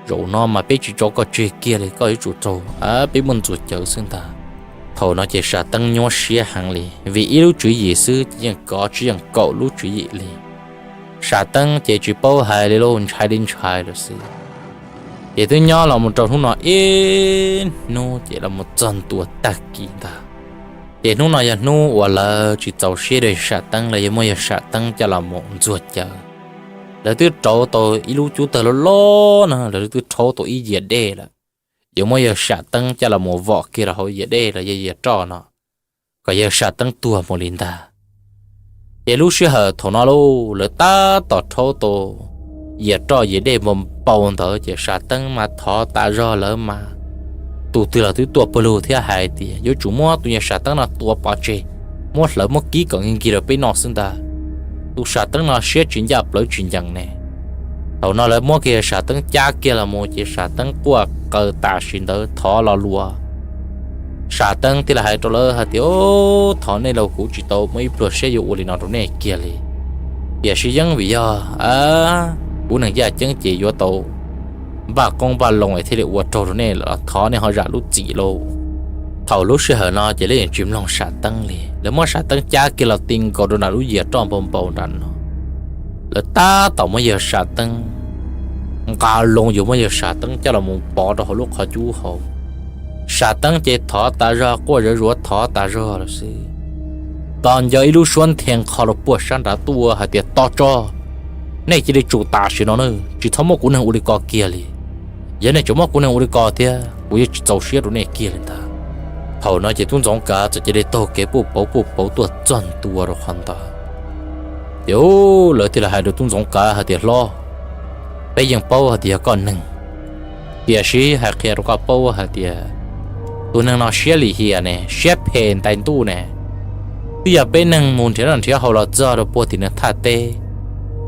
Zaum no mas peb tsis tso koj tseg kiag li, koj yuav tsum raug peb muab ntxuag cawv xwb ntag. Thaum no ces Sam Teeb nyuaj siab heev li vim ib lub tswv yim xwb ces yeej kov tsis yeej kaum lub tswv yim li. Sam Teeb ces tsis paub hais li lauj, ntshai li ntshai lawm xwb. Ces twb nyob los mus rau hnub no ib hnub ces los mus txog ntua tag kis ntag. Ces hnub no yog hnub uas lawv tsis txaus siab rau Sam Teeb, lawv yuav muab yawg Sam Teeb coj los mus ntxuag cawv. Lawv twb rauv tau ib lub cub tawg loj loj no, lawv twb rhaub tau ib yias dej lawm. Yuav muab yawg Sam Teeb coj los mus vom kiag rau hauv yias dej los yog yias roj no, kom yawg Sam Teeb tuag mus li ntag. Ces lub sij hawm thaum no lauj, lawv tab tom rhaub tau yias roj yias dej npau npau ntawd ces Sam Teeb mas thov tas zog, lawv mas tus twg los twb tuaj pawg lug thiab hais tias yuav tsum muab tus yawg Sam Teeb no tua pov tseg, muab hlawv muab kib kom nkig nkig rau peb noj xwb ntag. Tus Sam Teeb no siab tsis ncaj plawv tsis ncees ne. Thaum no lawv muab kiag Sam Teeb cab kiag los mus ces Sam Teeb quaj qw tam sim ntawd thov lo lus. Sam Teeb thiaj li hais rau lawv hais tias, Thov nej lauj, kuv tsis tau muaj ib pluag siab yuav ua li no rau nej kiag li. Tiam sis yeej vim yog kuv neeg yaj ceeb ces yuav tau npaj qoob npaj loo es thiaj li ua raug rau nej lawm, thov nej ho zam lub txim lauj. Thaum lub sij hawm no ces lawv yeej tsis mloog Sam Teeb li, lawv muab Sam Teeb cab kiag los ti nkaus rau nram lub yias roj npau npau nram no. Lawv tab tom muab yawg Sam Teeb nqa loo, yuav muab yawg Sam Teeb coj los mus pov rau hauv lub qhov cub hauv. Sam Teeb ces thov tas zog, quaj zawv zuav thov tas zog lawm xwb. Tos nco ib lub suab nthe nqho rau puag sab nrad tuaj hais tias, Tos tso, nej cia li tsum tam sim no na, tsis txhob muab kuv neeg ua li ko kiag li. Yog nej tseem muab kuv neeg ua li ko thiab kuv yuav tsis txaus siab rau nej kiag li ntag. Thaum no ces tub Ntxoov Kav txawm cia li taug kev puj pauv puj pauv tuaj txog ntua rau qhov ntawd. Ces lawv thiaj li hais rau tub Ntxoov Kav hais tias, Hlob, peb yeej paub hais tias yog koj neeg, tiam sis hais qhia rau koj paub hais tias tus neeg no siab lim hiam ne, siab phem ntais ntuj ne. Twb yog peb neeg mus nrhiav noj nrhiav haus los txog rau puag tim nws thaj teb,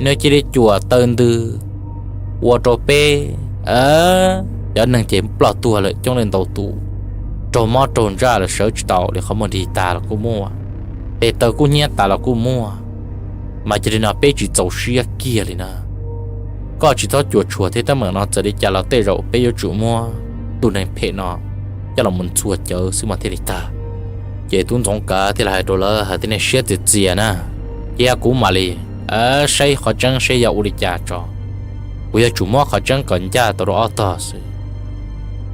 nws cia li cuam taw ntws ua rau peb cov neeg ces ploj tuag lawm coob leej ntau tus, raug mob raug ntsaj lawm sawv tsis tau li, qhov muag dig tas los kuj muaj, tes taw kub hnyiab tas los kuj muaj. Mas cia li no peb tsis txaus siab kiag li na. Koj tsis txhob cuam tshuam thiab, teeb meem no txawm li cas los tej zaum peb yuav tsum muab tus neeg phem no coj los mus ntxhua cawv xwb mas thiaj li tag. Ces tub Ntxoov Kav thiaj li hais rau lawv hais tias, Nej siab txias txias na, cia kuv mam li saib qhov tseeb seb yog ua li cas tso. Kuv yuav tsum muab qhov tseeb kom ncaj tau rau ob tog xwb.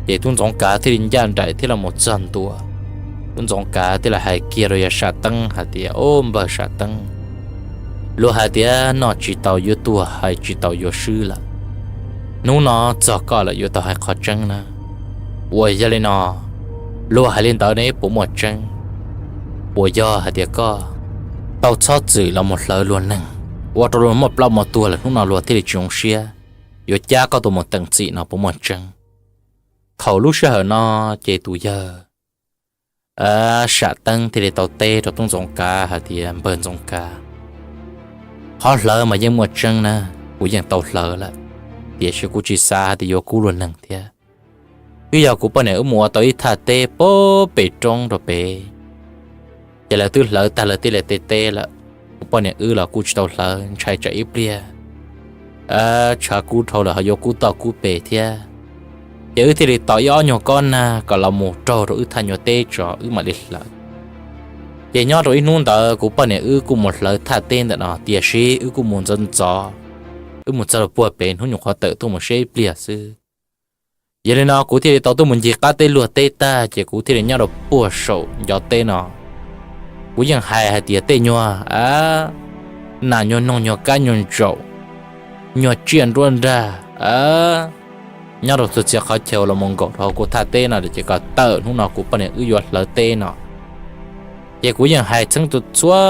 Ces tub Ntxoov Kav thiaj li ncaj nraim thiab los mus txog ntua. Tub Ntxoov Kav thiaj li hais kiag rau yawg Sam Teeb hais tias, Au npawg Sam Teeb, luag hais tias noj tsis tau yuav tuag, hais tsis tau yuav swb lawm. Hnub no txog koj lawm yuav tau hais qhov tseeb na. Uas yog li no, luag hais li ntawd ne puas muaj tseeb? Puas yog hais tias koj tau txhob txwm los mus hlawv luag neeg, ua rau luag muaj plaub muaj tuag lawm hnub no luag thiaj li tsis zoo siab yuav cab koj tuaj mus teem txim no puas muaj tseeb? Thaum lub sij hawm no ces tus yawg Sam Teeb thiaj li tau teb rau tub Ntxoov Kav hais tias, Npawg Ntxoov Kav, qhov hlawv mas yeej muaj tseeb na, kuv yeej tau hlawv lawm, tiam sis kuv tsis xav hais tias yuav kub luag neeg thiab. Twb yog kuv poj niam wb mus ua tau ib thaj teb pem roob rau pem, ces lawv twb hlawv tag lawv tib li tej teb lawm. Kuv poj niam wb los kuj tsis tau hlawv, ntshai tsam ib pliag tshav kub dhau lawm ho yuav kub toj kub pes thiab. Ces wb thiaj li tos ib ob nyuag kob nag kom los mus raug rau wb thaj nyuag teb tso wb mam li hlawv. Ces nyob rau ib hnub ntawd kuv poj niam wb kuj mus hlawv thaj teb ntawm no, tiam sis wb kuj mus ntxov ntxov, wb mus txog rau puag pem hnub nyuam qhuav tawm tuaj mus saib ib pliag xwb. Yog li no kuv thiaj li tau tuaj mus ncig qab teb luag teb tag ces kuv thiaj li nyob rau puag saum ncov teb no. Kuv yeej hais hais tias tej nyuag a, nas nyuag noog nyuag kab nyuag ntsaum, nyuag tsiaj nruab nrag a, nyob rau txhua txhia qhov chaw los mus nkaum rau hauv kuv thaj teb no ces kom tawm hnub no kuv poj niam wb yuav hlawv teb no. Ces kuv yeej hais txheeb txhua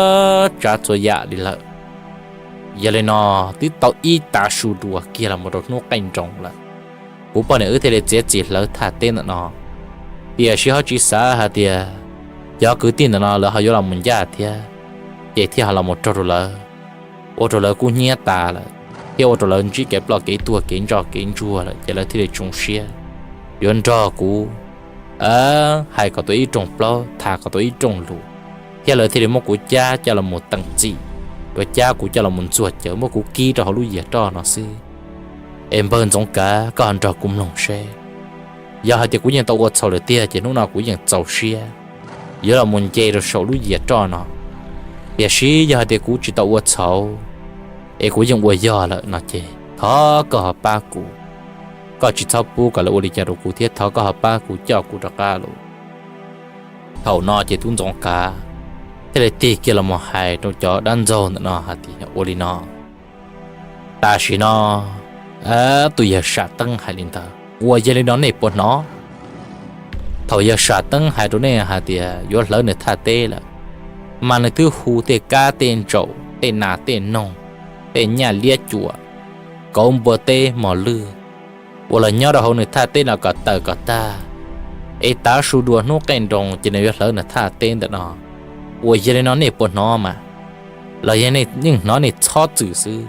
tsav txhua yam li lawm. Yog li no twb tau ib tav su dua kiag los mus rau hnub qaij nroos lawm, kuv poj niam wb thiaj li txiav txim hlawv thaj teb ntawm no. Tiam sis ho tsis xav hais tias cov kwv tij ntawm no lawv ho yuav los mus ncaj thiab, ces thiaj ho los mus raug rau lawv, ua rau lawv kub hnyiab tas lawm, thiab ua rau lawv ntsib kev ploj kev tuag kev ntsoj kev ntsuag lawm ces lawv thiaj li tsoo siab yuav nrog kuv hais kom tau ib rooj plaub, tham kom tau ib rooj lus, thiab lawv thiaj li muab kuv cab coj los mus teem txim, yuav cab kuv coj los mus ntxuag cawv, muab kuv kib rau hauv lub yias roj no xwb. Es npawg Ntxoov Kav, koj ho nrog kuv mloog seb, yog hais tias kuv yeej tau ua txhaum lawm tiag ces hnub no kuv yeej txaus siab yuav los mus nce rau saum lub yias roj no. Tiam sis yog hais tias kuv tsis tau ua txhaum, es kuv yeej ua yog lawm no ces thov koj ho pab kuv, koj tsis txhob pub kom lawv ua li cas rau kuv thiab thov koj ho pab kuv coj kuv rov qab lauj. Thaum no ces tub Ntxoov Kav thiaj li tig kiag los mus hais rau cov dab ntxaug ntawm no hais tias ua li no, tam sim no tus yawg Sam Teeb hais li ntawd, uas yog li no nej puas hnov? Thaum yawg Sam Teeb hais rau nej hais tias yuav hlawv nws thaj teb lawm, mas nws twb hu tej kab tej ntsaum, tej nas tej noog, tej nyaj liab cuam, kauv npua teb mos lwj uas los nyob rau hauv nws thaj teb no kom tawm kom tag, es tav su dua hnub qaij nroos ces nws yuav hlawv nws thaj teb ntawm no. Uas yog li no nej puas hnov mas, los yog nej yeej hnov nej txhob txwm xwb.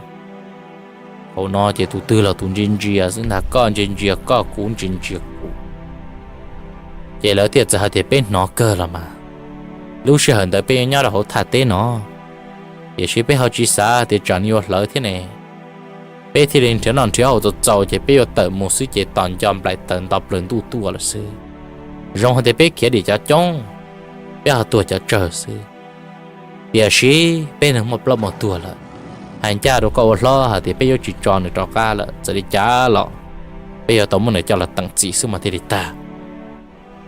Thaum no ces tus twg los tus ntsia ntsia xwb ntag, koj ntsia ntsia koj, kuv ntsia ntsia kuv. Ces lawv thiaj txawm hais tias peb hnov kawg los mas, lub sij hawm ntawd peb yuav nyob rau hauv thaj teb no, tiam sis peb ho tsis xav tias tsam nws yuav hlawv thiab ne. Peb thiaj li nrhiav noj nrhiav haus txaus txaus ces peb yuav tawm mus xwb ces tos nco nplaim taws nto plaws ntuj tuaj lawm xwb. Zoo hais tias peb khiav dim cov coob, peb ho tuag cov tsawg xwb. Tiam sis peb neeg muaj plaub muaj tuag lawm, hais ncaj rau koj ua hlob hais tias peb yuav tsis tso nws rov qab lawm, txawm li cas los peb yuav tau muab nws coj los teem txim xwb mas thiaj li tag.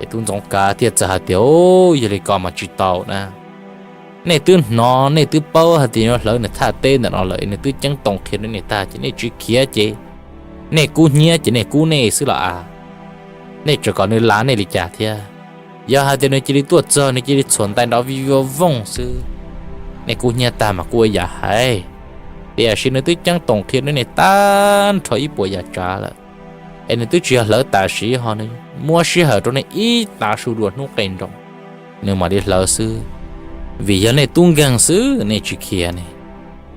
Es tub Ntxoov Kav thiaj txawm hais tias, yog li ko mas tsis tau na. Nej twb hnov nej twb paub hais tias yuav hlawv nws thaj teb ntawm no lawm, nws twb ceeb toom qhia rau nej tag ces nej tsis khiav ces nej kub hnyiab ces nej kub nej xwb los as. Nej tseem kom nws lav nej li cas thiab? Yog hais tias nws cia li tuaj txog nws cia li txhuam ntais nrov vij voj vooj xwb, nej kub hnyiab tag mas kuj ua yam hais. Tiam sis nws twb ceeb toom qhia rau nej tag nrho ib puas yam tsav lawm, es nws twb tsis yog hlawv tam sim ho, nws muab sij hawm rau nej ib tav su dua hnub qaij nroos, nws mam li hlawv xwb. Vim yog nej tub nkeeg xwb nej tsis khiav ne.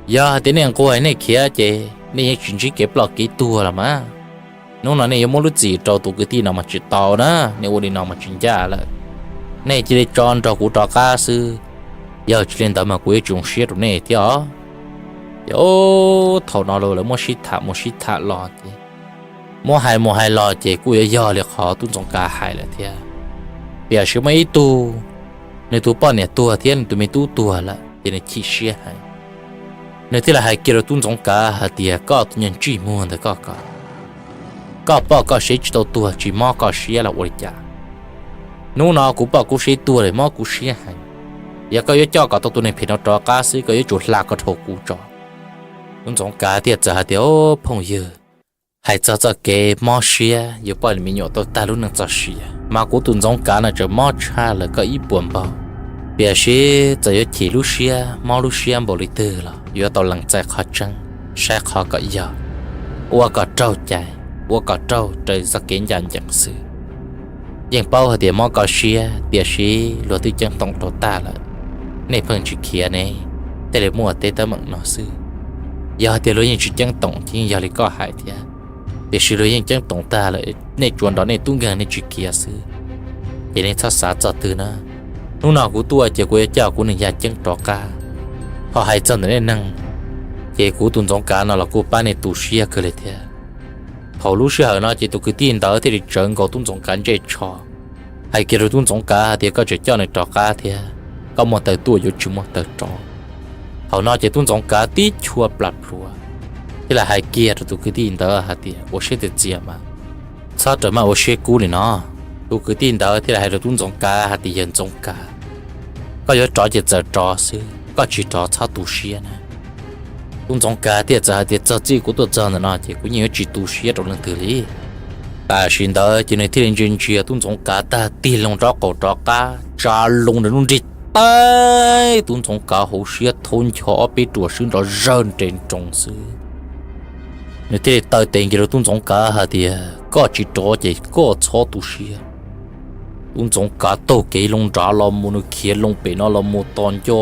Yog hais tias nej nquag nej khiav ces nej yeej tsis ntsib kev ploj kev tuag los mas. Hnub no nej yuav muab lub txim rau tus kwv tij no mas tsis tau na, nej ua li no mas tsis ncaj lawm. Nej cia li tso nrog kuv rov qab xwb, yog tsis li ntawd mas kuv yuav tsis zoo siab rau nej thiab os. Ces thaum no lawv muab sib tham mus sib tham los ces, muab hais mus hais los ces kuj yuav yog li qhov tub Ntxoov Kav hais lawm thiab. Tiam sis muaj ib tug, nws tus poj niam tuag thiab nws tus me tub tuag lawm ces nws chim siab heev. Nws thiaj li hais kiag rau tub Ntxoov Kav hais tias, koj tus niag ntsej muag ntawd koj, koj poj koj seb tsis tau tuag tsis mob koj siab los ua li cas? Hnub no kuv poj kuv seb tuag lawm mob kuv siab heev. Yog koj yuav coj kom tau tus neeg phem no rov qab xwb koj yuav tsum hla koj dhau kuv tso. Tub Ntxoov Kav thiaj txawm hais tias, o phooj ywg, hais txog txoj kev mob siab yuav poj niam me nyuam tau tag lub neej txoj sia mas kuv tus Ntxoov Kav no tseem mob tshaj lawm koj ib puas npaug. Tiam sis txawm yuav chim lub siab mob lub siab npaum li twg los yuav tau lees txais qhov tseeb, saib qhov kom yog, ua kom raug cai, ua kom raug raws txoj kev ncaj ncees xwb. Yeej paub hais tias mob koj siab tiam sis luag twb ceeb toom rau tag lawm, nej pheej tsis khiav ne, thiaj li muaj teb teeb meem no xwb. Yog hais tias luag yeej tsis ceeb toom ces yeej yog li koj hais thiab, tiam sis luag yeej ceeb toom tag lawm, nej tsuas nrog nej tub nkeeg nej tsis khiav xwb, ces nej txhob xav txog twg na. Hnub no kuv tuaj ces kuv yuav coj kuv neeg yaj ceeb rov qab. Ho hais txog ntawm nej neeg, ces kuv tus Ntxoov Kav no los kuj pab nej tu siab kawg li thiab. Thaum lub sij hawm no ces tus kwv tij ntawd thiaj li tsawv nkaus tub Ntxoov Kav ntsej tsho, hais kiag rau tub Ntxoov Kav hais tias, koj tseem coj nws rov qab thiab, koj muaj taw tuaj yuav tsis muaj taw rov. Thaum no ces tub Ntxoov Kav tib chua plam plhuav, thiaj li hais kiag rau tus kwv tij ntawd hais tias, ua siab txias txias mas, txhob rawm maj ua siab kub li no. Tus kwv tij ntawd thiaj li hais rau tub Ntxoov Kav hais tias, yawg Ntxoov Kav, koj yuav rov ces txawm rov xwb, koj tsis rov txhob tu siab na. Tub Ntxoov Kav thiaj txawm hais tias, txog txij kuv tuaj txog ntawm no ces kuv yeej yuav tsis tu siab rau leej twg li. Tam sim ntawd ces nws thiaj li ntsia ntsia tub Ntxoov Kav tag, tig loo rov qaum rov qab, tsa loo nws lub nrig teb, tub ntxoov kav hauv siab thaub ncho ob peb ruam swb nrov zawg nres nroos xwb. Nws thiaj li taw tes nkaus rau tub ntxoov kav hais tias, Koj tsis rov ces koj txhob tu siab. Tub ntxoov kav taug kev loo nrad los mus, nws khiav loo pem no los mus tos nco,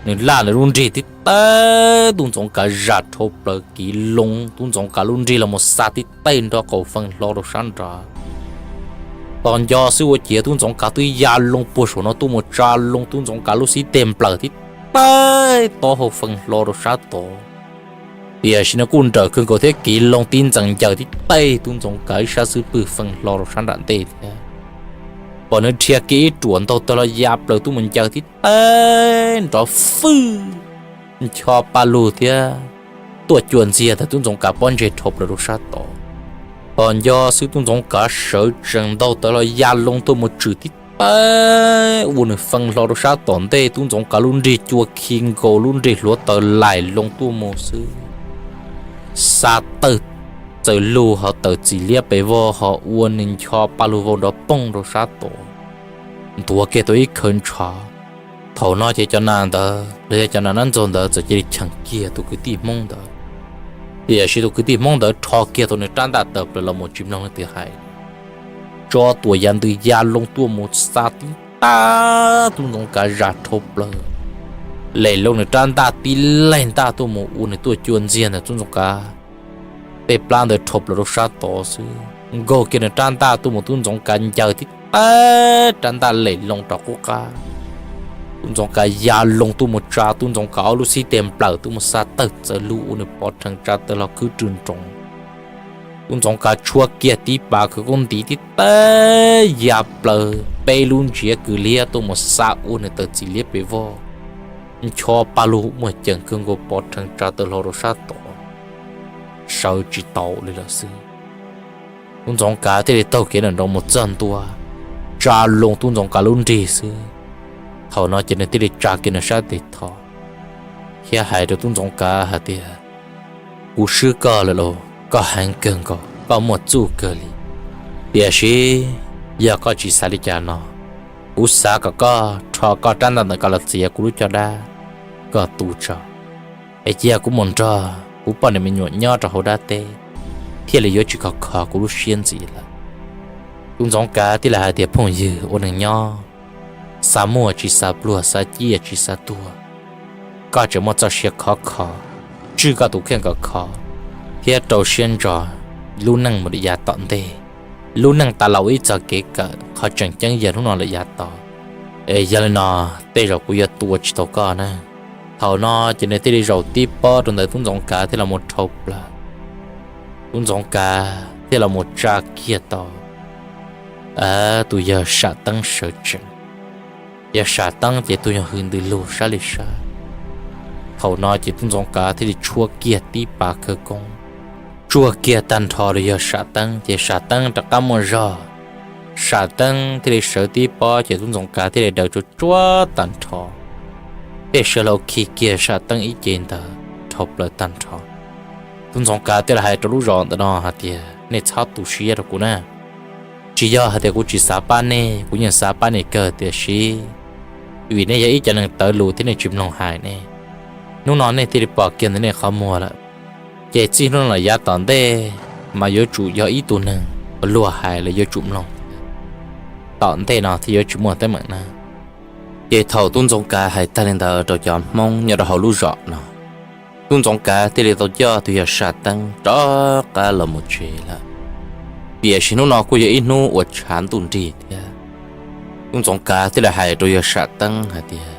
nws laj nws lub nrig tib teb, tub ntxoov kav zam dhau plaws kiv loo tub ntxoov kav lub nrig los mus xa tib teb nrov qaus feej hlo rau sab nrad. Tos nco xwb ua ciav tub ntxoov kav twb ya loo puag saum no tuaj mus tsa loo tub ntxoov kav lub xib teg nplawm tib teb, tob hau feej hlo rau sab tod. Tiam sis nws kuj nrawm kawg nkaus thiab kiv loo tib ntxees ncaws tib teb tub ntxoov kav ib sab xub pwg feej hlo rau sab nram ntej thiab. Pom nws dhia kiag ib ruam ntaug tawg los ya plaws tuaj mus ncaws tib teb nrov fwj, ncho pa lug thiab tuaj cua ntxiag ntawm tub ntxoov kav pob ntseg dhau plaws rau sab tod. Tos nco xwb tub ntxoov kav sawv tsees ntaug tawg los ya loo tuaj mus tswm tib teb ua nws feej hlo rau sab tom ntej, tub ntxoov kav lub nrig cua khi nkaus lub nrig hluav taws laim loo tuaj mus xwb, xa tawg txawm lug ho tawm txim liab pes vog ho ua nws ncho pa lug vau nrov poog rau sab tod, ntuav kiag tau ib khawv ntshav. Thaum no ces cov nas ntawd los yog cov nas nab ntxaug ntawd txawm cia li cheem kiag tus kwv tij hmoob ntawd. Tiam sis tus kwv tij hmoob ntawd rho kiag tau nws rab ntaj tawm plaws los mus tsis mloog leej twg hais, tso tuam yam ntws ya loo tuaj mus xa tib teb tub ntxoov kav zam dhau plaws, lem loo nws rab ntaj tib leeg ntaj tuaj mus ua nws tuaj cua ntxiag ntawm tub ntxoov kav tej plab ntawd dhau plaws rau sab tod xwb, nkaug kiag nws rab ntaj tuaj mus tub ntxoov kav ncaws tib teb rab ntaj lem loo rov qub qab. Tub ntxoov kav ya loo tuaj mus tsa tub ntxoov kav ob lub xib teg nplawm tuaj mus xa tawg txawv lug ua nws pov rhees tsa tawg hlo khwb rwg nroos. Tub ntxoov kav tshuab kiag tib pas khawv koob ntiv tib teb ya plaws peb lub ntsiav kws liab tuaj mus xa ua nws tawm txim liab pes vog, ncho pa lug muag ceem kawg nkaus pov rhees tsa tawg hlo rau sab tod, sawv tsis tau li lawm xwb. Tub ntxoov kav thiaj li taug kev nram nroos mus txog ntua, tsa loo tub ntxoov kav lub nrig xwb. Thaum no ces nws thiaj li tsa kiag nws sab tes tho thiab hais rau tub ntxoov kav hais tias, Kuv swb koj lawm lauj, koj heev kawg nkaus, koj muaj txuj kawg li. Tiam sis yog koj tsis xav li cas no, kuv xav kom koj rho koj rab ntaj ntawm ko los txiav kuv lub caj dab, koj tu tso, es cia kuv mus nrog kuv poj niam me nyuam nyob rau hauv dab teb, thiaj li yuav tsis khov kho kuv lub siab ntxiv lawm. Tub ntxoov kav thiaj li hais tias, Phooj ywg, ua neeg nyob, xav muaj tsis xav pluag, xav ciaj tsis xav tuag, koj tseem muaj txoj sia khov kho, tswj koj tus kheej kom khov thiab rau siab ntso lub neej mus lawm yav tom ntej. Lub neej tas los ua ib txoj kev kawm, qhov tseem ceeb yog hnub no lawm yav tod. Es yog li no, tej zaum kuv yuav tua tsis tau koj na. Thaum no ces nws thiaj li zaum tib pob rau ntawm tub ntxoov kav thiab los mus rhau plaws. Tub ntxoov kav thiaj los mus tsa kiag tau tus yawg sam teeb sawv tsees. Yawg sam teeb ces tus yawg hws ntws lug sab li sab. Thaum no ces tub ntxoov kav thiaj li tshuab kiag tib pas khawv koob tsuag kiag tag nrho rau yawg sam teeb ces sam teeb rov qab muaj zog. Sam teeb thiaj li sawv tib pob ces tub ntxoov kav thiaj li daws tsuag tsuag tag nrho, thiaj sawv hlau khi kiag sam teeb ib ce ntawd rhau plaws tag nrho. Tub ntxoov kav thiaj li hais rau lub zos ntawm no hais tias, Nej txhob tu siab rau kuv na. Tsis yog hais tias kuv tsis xav pab nej, kuv yeej xav pab nej kawg, tiam sis vim nej yog ib cov neeg tawv lus thiab nej tsis mloog hais ne, hnub no nej thiaj li pom kiag ntawm nej qhov muag lawm. Ces txij hnub no los yav tom ntej mas yuav tsum yog ib tug neeg luag hais los yuav tsum mloog, tom ntej no thiaj yuav tsis muaj teeb meem na. Ces thaum tub ntxoov kav hais tag li ntawd rau cov hmoob nyob rau hauv lub zos no, tub ntxoov kav thiaj li tau coj tus yawg sam teeb rov qab los mus tsev lawm. Tiam sis hnub no kuj yog ib hnub uas tshav ntuj nrig thiab. Tub ntxoov kav thiaj li hais rau yawg sam teeb hais tias,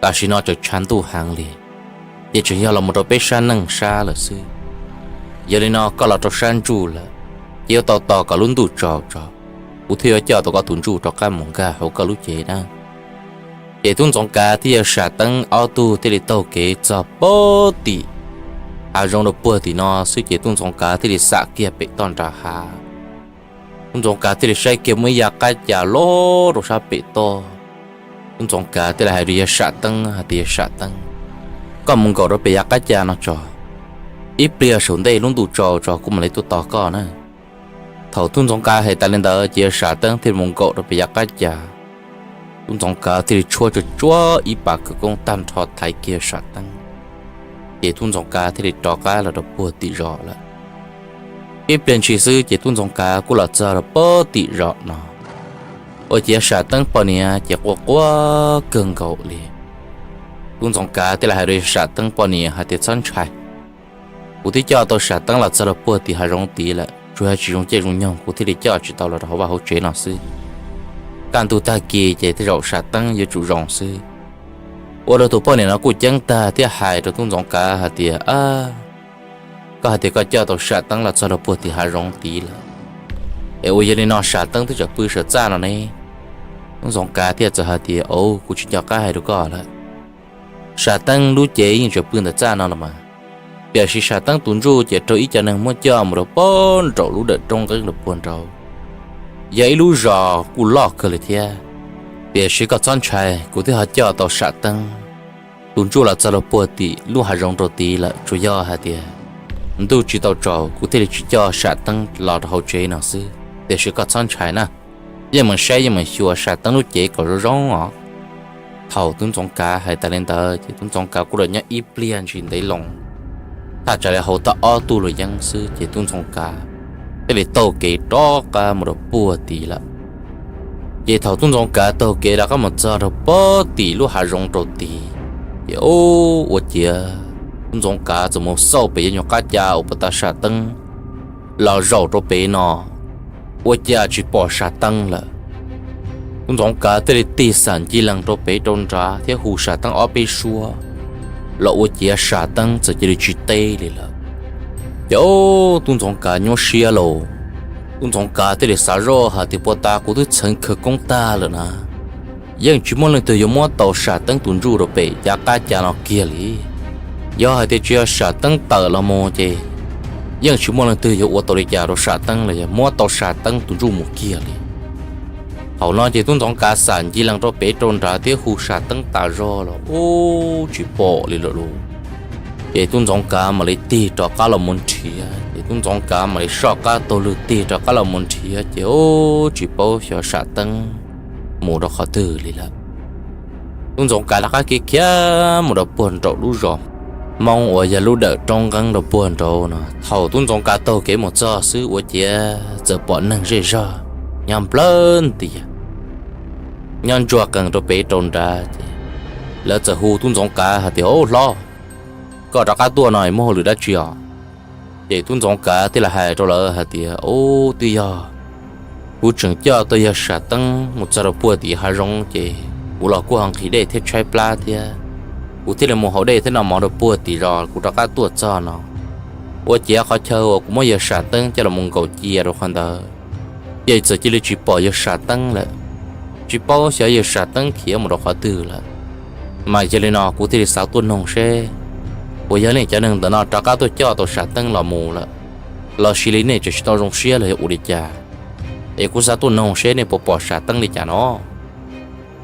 Tam sim no tseem tshav ntuj heev li, ces tseem yog los mus rau peb sab neej sab lawm xwb. Yog li no koj los rau sab ntsuj lawm, ces yuav tau tos kom lub ntuj tsaus tso, kuv thiaj yuav coj tau koj tus ntsuj rov qab mus nkag hauv koj lub cev na. Ces tub ntxoov kav thiab yawg sam teeb ob tug thiaj li taug kev txog pem tim hav zoov rau puag tim no xwb ces tub ntxoov kav thiaj li xam kiag pem toj nram hav. Tub ntxoov kav thiaj li saib kiag muaj ib yav qab ca loj rau sab pem toj. Tub ntxoov kav thiaj li hais rau yawg sam teeb hais tias, Yawg sam teeb, koj mus nkaum rau pem yav qab ca no tso, ib pliag saum ntej lub ntuj tsaus tso kuv mam li tuaj tos koj na. Thaum tub ntxoov kav hais tas li ntawd ces yawg sam teeb thiaj mus nkaum rau pem yav qab ca. Tub Ntxoov Kav thiaj li tshuab tsuag tsuag ib pas khawv koob tag nrho thaiv kiag Sam Teeb, ces Tub Ntxoov Kav thiaj li rov qab los rau puag tim zos lawm. Ib pliag ntshis xwb ces Tub Ntxoov Kav kuj los txog rau puag tim zos no. Ua ciav Sam Teeb poj niam ces quaj quaj kawg nkaus li. Tub Ntxoov Kav thiaj li hais rau Sam Teeb poj niam hais tias, txhob ntshai, kuv twb coj tau Sam Teeb los txog rau puag tim hav zoov tid lawm, tsuas yog tsis zoo caij zoo nyoog kuv thiaj li coj tsis tau los rau hauv vaj hauv tsev no xwb. Kaj ntug tag kis ces tej zaum Sam Teeb yuav tsum zoo xwb. Ua rau tus poj niam no kuj ceeb tag thiab hais rau Tub Ntxoov Kav hais tias, koj hais tias koj coj tau Sam Teeb los txog rau puag tim hav zoov tid lawm, es ua yog li no Sam Teeb twb tseem pw saum txaj no ne? Tub Ntxoov Kav thiaj txawm hais tias, au, kuv tsis nco qab hais rau koj lawm. Sam Teeb lub cev yeej tseem pw ntawm txaj no los mas, tiam sis Sam Teeb tus ntsuj ces raug ib co neeg muab coj mus rau puag nraum lub dawm roob nqeeb rau puag nraud. Yog ib lub zos kuj loj kawg li thiab, tiam sis koj txhob ntshai, kuv twb ho coj tau Sam Teeb tus ntsuj los txog rau puag tim lub hav zoov rau tid lawm, tsuas yog hais tias ntuj tsis tau tsaus kuv thiaj li tsis coj Sam Teeb los rau hauv tsev no xwb, tiam sis koj txhob ntshai na, yeej meem saib yeej meem xyuas Sam Teeb lub cev kom zoo zoo os. Thaum Tub Ntxoov Kav hais tas li ntawd ces Tub Ntxoov Kav kuj los nyob ib pliag ntsis ntev loo, thaj tsam li hauv tag ob tug luas yeeb xwb ces Tub Ntxoov Kav thiaj li taug kev rov qab mus rau puag tid lawm. Ces thaum Tub Ntxoov Kav taug kev rov qab mus txog rau puag tim lub hav zoov rau tid, ces ua ciav Tub Ntxoov Kav txawm mus xauj pem yog nyuag qab ca uas puag ta Sam Teeb los zaum rau pem no, ua cas tsis pom Sam Teeb lawm. Tub Ntxoov Kav thiaj li tig xam ncig lees rau pem rau nrad thiab hu Sam Teeb ob peb suab los ua ciav Sam Teeb txawm cia li tsis teb li lawm. Ces Tub Ntxoov Kav nyuaj siab lauj, Tub Ntxoov Kav thiaj li xav zoj hais tias puag ta kuv twb txheev khawv koob tag lawm na, yeej tsis muaj leej twg yuav muab tau Sam Teeb tus ntsuj rau pem cov qab ca no kiag li. Yog hais tias tsis yog Sam Teeb tawm los mus ces yeej tsis muaj leej twg yuav ua tau li cas rau Sam Teeb los yog muab tau Sam Teeb tus ntsuj mus kiag li. Thaum no ces Tub Ntxoov Kav xam ncig lees rau pem rau nrad thiab hu Sam Teeb tas zog los ub tsis pom li lawm lauj. Ces Tub Ntxoov Kav mam li tig rov qab los mus nrhiav, ces Tub Ntxoov Kav mam li soj qab taug lw tig rov qab los mus nrhiav ces ub tsis paub xyov Sam Teeb mus rau qhov twg li lawm. Tub Ntxoov Kav rov qab khiav khiav mus rau puag nraum lub zos Hmoob uas yog lub dawm roob nqeeb rau puag nraud no. Thaum Tub Ntxoov Kav taug kev mus txog xwb ua ciav txawm pom neeg zej zog nyob nplawg ntias, nyob ntsuag qees rau pem rau nrad ces lawv txawm hu Tub Ntxoov Kav hais tias, Au hlob, koj rov qab tuaj no muaj hauj lwm dab tsi os? Ces Tub Ntxoov Kav thiaj li hais rau lawv hais tias, Ub, twb yog kuv tseem coj tau yawg Sam Teeb mus txog rau puag tim hav zoov ces kuv los kuj ho nqhis dej thiab tshaib plab thiab, kuv thiaj li mus haus dej thiab noj mov rau puag tim zos kuv rov qab tuaj txog no. Ua ciav qhov chaw uas kuv muab yawg Sam Teeb coj los mus nkaum cia rau qhov ntawd ces txawm cia li tsis pom yawg Sam Teeb lawm. Tsis paub xyov yawg Sam Teeb khiav mus rau qhov twg lawm. Mas yog li no kuv thiaj li xav tuaj noog seb puas yog nej cov neeg ntawm no rov qab tuaj coj tau Sam Teeb los mus lawm, los sis li nej tseem tsis tau zoo siab los yog ua li cas, es kuv xav tuaj noog seb nej puas pom Sam Teeb li cas no.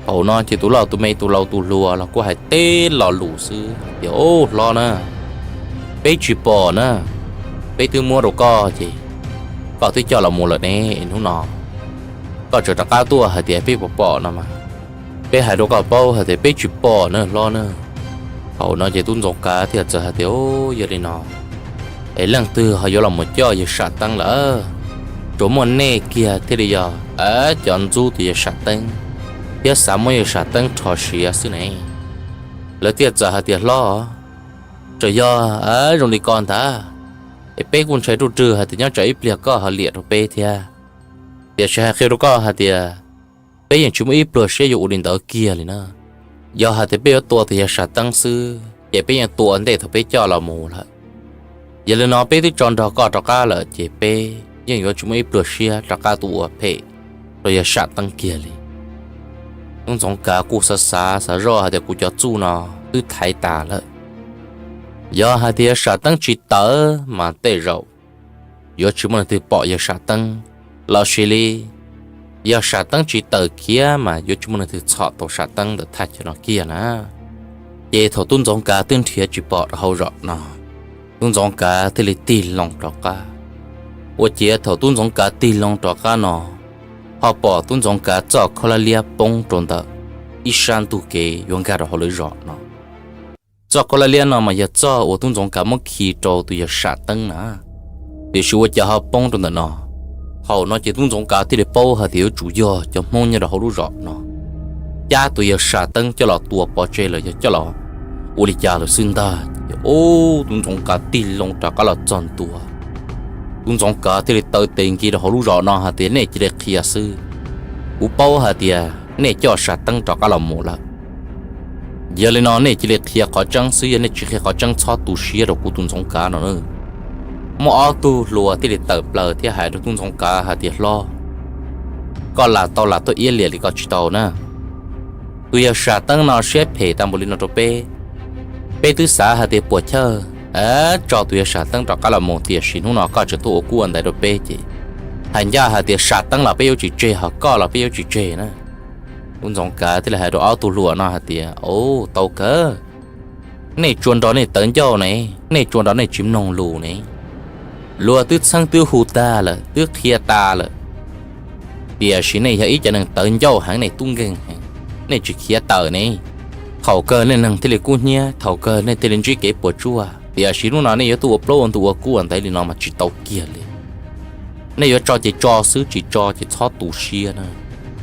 Thaum no ces tus loj tus me tus laus tus hluas los kuj hais teb lo lus xwb tias, Au hlob na, peb tsis pom na, peb twb muab rau koj ces koj twb coj los mus lawm ne, hnub no koj tseem rov qab tuaj hais tias peb puas pom no mas, peb hais rau koj paub hais tias peb tsis pom na hlob na. Thaum no ces Tub Ntxoov Kav thiaj txawm hais tias, Yog li no es leej twg ho yuav los mus coj yawg Sam Teeb lawm? Tsuas muaj nej kiag thiaj li yog cov ntxub tus yawg Sam Teeb thiab xav muab yawg Sam Teeb rho siav xwb ne. Lawv thiaj txawm hais tias, Hlob, tsuas yog zoo li ko ntag, es peb kuj ntshai ruaj rwg hais tias nyob tsam ib pliag koj ho liam rau peb thiab. Tiam sis hais qhia rau koj hais tias peb yeej tsis muaj ib pluag siab yuav ua li ntawd kiag li na. Yog hais tias peb yuav tua tus yawg Sam Teeb xwb ces peb yeej tua ua ntej thaum peb coj los mus lawm. Yog li no peb twb tso nrog koj rov qab lawm ces peb yeej yuav tsis muaj ib pluag siab rov qab tuaj ua phem rau yawg Sam Teeb kiag li. Tub Ntxoov Kav kuj xav xav xav zoj hais tias kuv cov txuj no twb thaiv tas lawm. Yog hais tias yawg Sam Teeb tsis tawm mas tej zaum yuav tsis muaj leej twg pom yawg Sam Teeb, los sis li yog Sam Teeb tsis tawm khiav mas yuav tsis muaj leej twg txhom tau Sam Teeb ntawm thaj chaw no kiag na. Ces thaum Tub Ntxoov Kav twb nrhiav tsis pom rau hauv zos no, Tub Ntxoov Kav thiaj li tig loo rov qab. Ua ciav thaum Tub Ntxoov Kav tig loo rov qab no, ho pom Tub Ntxoov Kav txoj khaub hlab liab poob rau ntawm ib sab ntug kev yuav nkag rau hauv lawv zos no. Txoj khaub lig liab no mas yog txoj uas tub ntxoov kav muab khi rau tus yawg sam teeb na. Tiam sis ua cas ho poob rau ntawm no? Thaum no ces tub ntxoov kav thiaj li paub hais tias yuav tsum yog cov hmoob nyob rau hauv lub zos no cab tus yawg sam teeb coj los tua pov tseg los yog coj los ua li cas lawm xwb ntag. Ces ub, tub ntxoov kav tig loo rov qab los txog ntua. Tub ntxoov kav thiaj li taw tes nki rau hauv lub zos no hais tias nej cia li qhia xwb, kuv paub hais tias nej coj sam teeb rov qab los mus lawm. Yog li no nej cia li qhia qhov tseeb xwb, yog nej tsis qhia qhov tseeb txhob tu siab rau kuv tus ntxoov kav no na. Muaj ob tug hluas thiaj li tawm plaws thiab hais rau tub ntxoov kav hais tias hlob, koj lam tau lam tuaj iab liam li koj tsis tau na. Tus yawg sam teeb no siab phem tag npaum li no rau peb, peb twb xav hais tias puas chawj tso tus yawg sam teeb rov qab los mus, tiam sis hnub no koj tseem tuaj ua kub ua ntaiv rau peb ces hais ncaj hais tias sam teeb los peb yuav tsis tseg, ho koj los peb yuav tsis tseg na. Tub ntxoov kav thiaj li hais rau ob tug hluas no hais tias, au, tau kawg, nej tsuas nrog nej tawv ncauj ne, nej tsuas nrog nej tsis mloog lus ne. Luag twb txheeb twb hu tag lawm, twb qhia tas lawm, tiam sis nej yog ib cov neeg tawv ncauj heev, nej tub nkeeg heev, nej tsis khiav tawm ne. Thaum kawg nej neeg thiaj li kub hnyiab, thaum kawg nej thiaj li ntsib kev puas tsuaj, tiam sis hnub no nej yuav tuaj ua plaub ua ntug ua kub ua ntaiv li no mas tsis tau kiag li. Nej yuav tso ces tso xwb, tsis tso ces txhob tu siab na.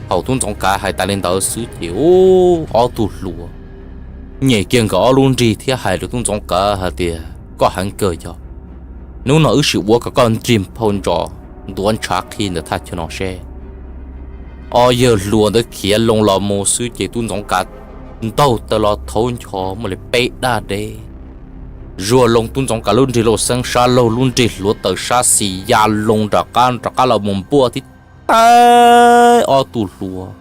Thaum tub ntxoov kav hais tas li ntawd xwb ces ub, ob tug hluas nyem kiag nkawd ob lub nrig thiab hais rau tub ntxoov kav hais tias, koj heev kawg yog, hnub no wb sim ua kom koj nrig phau ntsos ntuav ntshav qhi ntawm thaj chaw no seb. Ob yawg hluas ntawd khiav loo los mus xwb ces tub ntxoov kav ntaug taw los thaub ncho muaj li peb daj deb, zuag loo tub ntxoov kav lub nrig lauj xeeb sab laug, lub nrig hluav taws sab xis ya loo rov qab rov qab los mus npuaj tib teb ob tug hluas.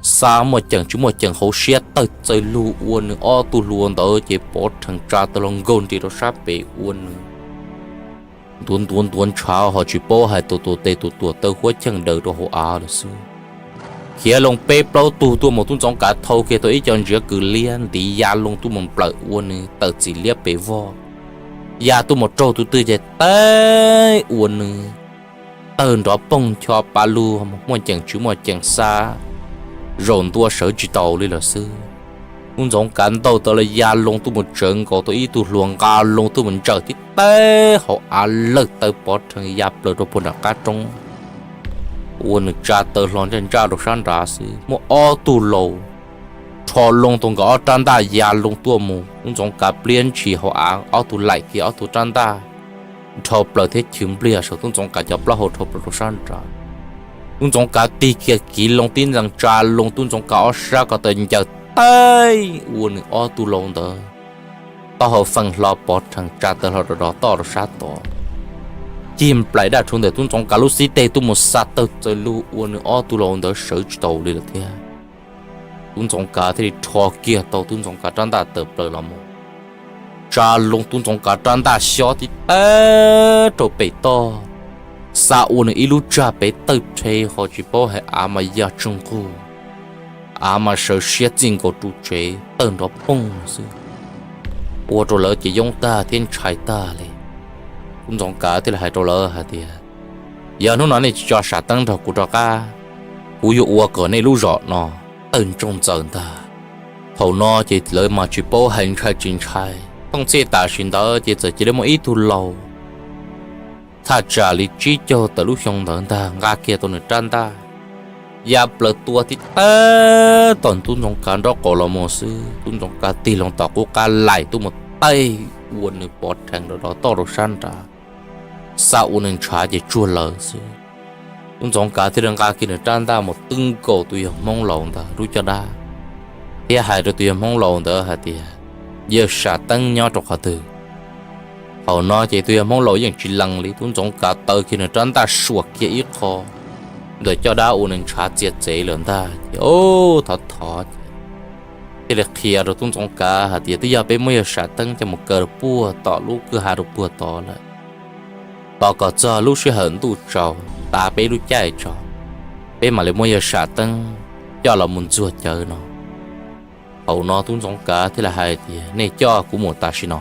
Xa muaj ceem tsis muaj ceem hauv siab tawg txaws lug ua nws ob tug hluas ntawd ces pov rhees tsa taw los nkaug nrim rau sab pem ua nws ntuav ntuav ntuav ntshav ho tsis paub hais tus tus tes tus tuam taw huab cheej daws rau hauv av lawm xwb. Khiav loo peb plaub tug tuaj mus tub ntxoov kav thau kiag tau ib co ntsiav kws liab ntiv ya loo tuaj mus nplawm ua nws tawm txim liab pes vog, ya tuaj mus raug tus twg ces teb ua nws tawg nrov poog ncho pa lug muaj ceem tsis muaj ceem xa zaum ntua sawv tsis taus li lawm xwb. Tub ntxoov kav ntaug taw los ya loo tuaj mus tsawv nkaus tau ib tug hluas nqa loo tuaj mus ntsaws tib teb hauv av lawg taw pov rhees ya plaws rau puag nram qab roob ua nws tsa taw hlo ntsaj ntsaj rau sab nrad xwb. Muaj ob tug laus rho loo tau nkawd ob rab ntaj ya loo tuaj mus, tub ntxoov kav pliab ntshis hauv av ob tug laim kiag ob tug rab ntaj dhau plaws thiab chwv npliag saum tub ntxoov kav cov plaub hau dhau plaws rau sab nrad. Tub ntxoov kav tig kiag kiv loo tib ntxees tsa loo tub ntxoov kav ob sab ko taw ncaws teb ua nws ob tug laus ntawd taub hau feej hlo pov rhees tsa taw hlo rov rov toj rau sab tod. Cig nplaim daj rhuv ntawm tub ntxoov kav lub xib teg tuaj mus xa tawg txaws lug ua nws ob tug laus ntawd sawv tsis taus li lawm thiab. Tub ntxoov kav thiaj li rho kiag tau tub ntxoov kav rab ntaj tawm plaws los mus tsa loo tub ntxoov kav rab ntaj xyob tib teb rau pem toj, xa ua nws ib lub tsag pem tawg rhe ho tsis paub hais av mas ya tsuj nqug, av mas sawv siab txij nkaus ru tsev tawg nrov poog xwb. Ua rau lawv ces yoob tag thiab ntshai tag li. Tub ntxoov kav thiaj li hais rau lawv hais tias, yog hnub no nej tsis tso sam teeb nrog kuv rov qab, kuv yuav ua kom nej lub zos no tawg ntsoog ntxaws ntag. Thaum no ces lawv mas tsis paub hais ntshai tsis ntshai, thooj txhij tam sim ntawd ces txawm cia li muaj ib tug laus thaj tsam li tsib caug tawm lub xyoo ntawd ntag nqa kiag tau nws rab ntaj ya plaws tua tib teb tom tub ntxoov kav nraub qaum los mus xwb. Tub ntxoov kav tig loo tom qub qab laim tuaj mus taij ua nws pov rhees rov rov toj rau sab nrad, xa ua nws ntshav ces tsuag lawm xwb. Tub ntxoov kav thiaj li nqa kiag nws rab ntaj mus twb nkaus tus yawg hmoob laus ntawd lub caj dab thiab hais rau tus yawg hmoob laus ntawd hais tias, yawg sam teeb nyob rau qhov twg? Thaum no ces tus yawg hmoob laus yeej tsis lees li, tub ntxoov kav taw kiag nws rab ntaj suam kiag ib qho ntawm caj dab ua nws ntshav txias txev lawm ntag ces, o, thov thov ces thiaj li qhia rau tub ntxoov kav hais tias, twb yog peb muab yawg sam teeb coj mus kaw rau puag tom lub kwj ha rau puag tod lawm, tos kom txog lub sij hawm ntuj tsaus tas peb lub caij tso, peb mam li muab yawg sam teeb coj los mus ntxuag cawv no. Thaum no tub ntxoov kav thiaj li hais tias, nej coj kuv mus tam sim no,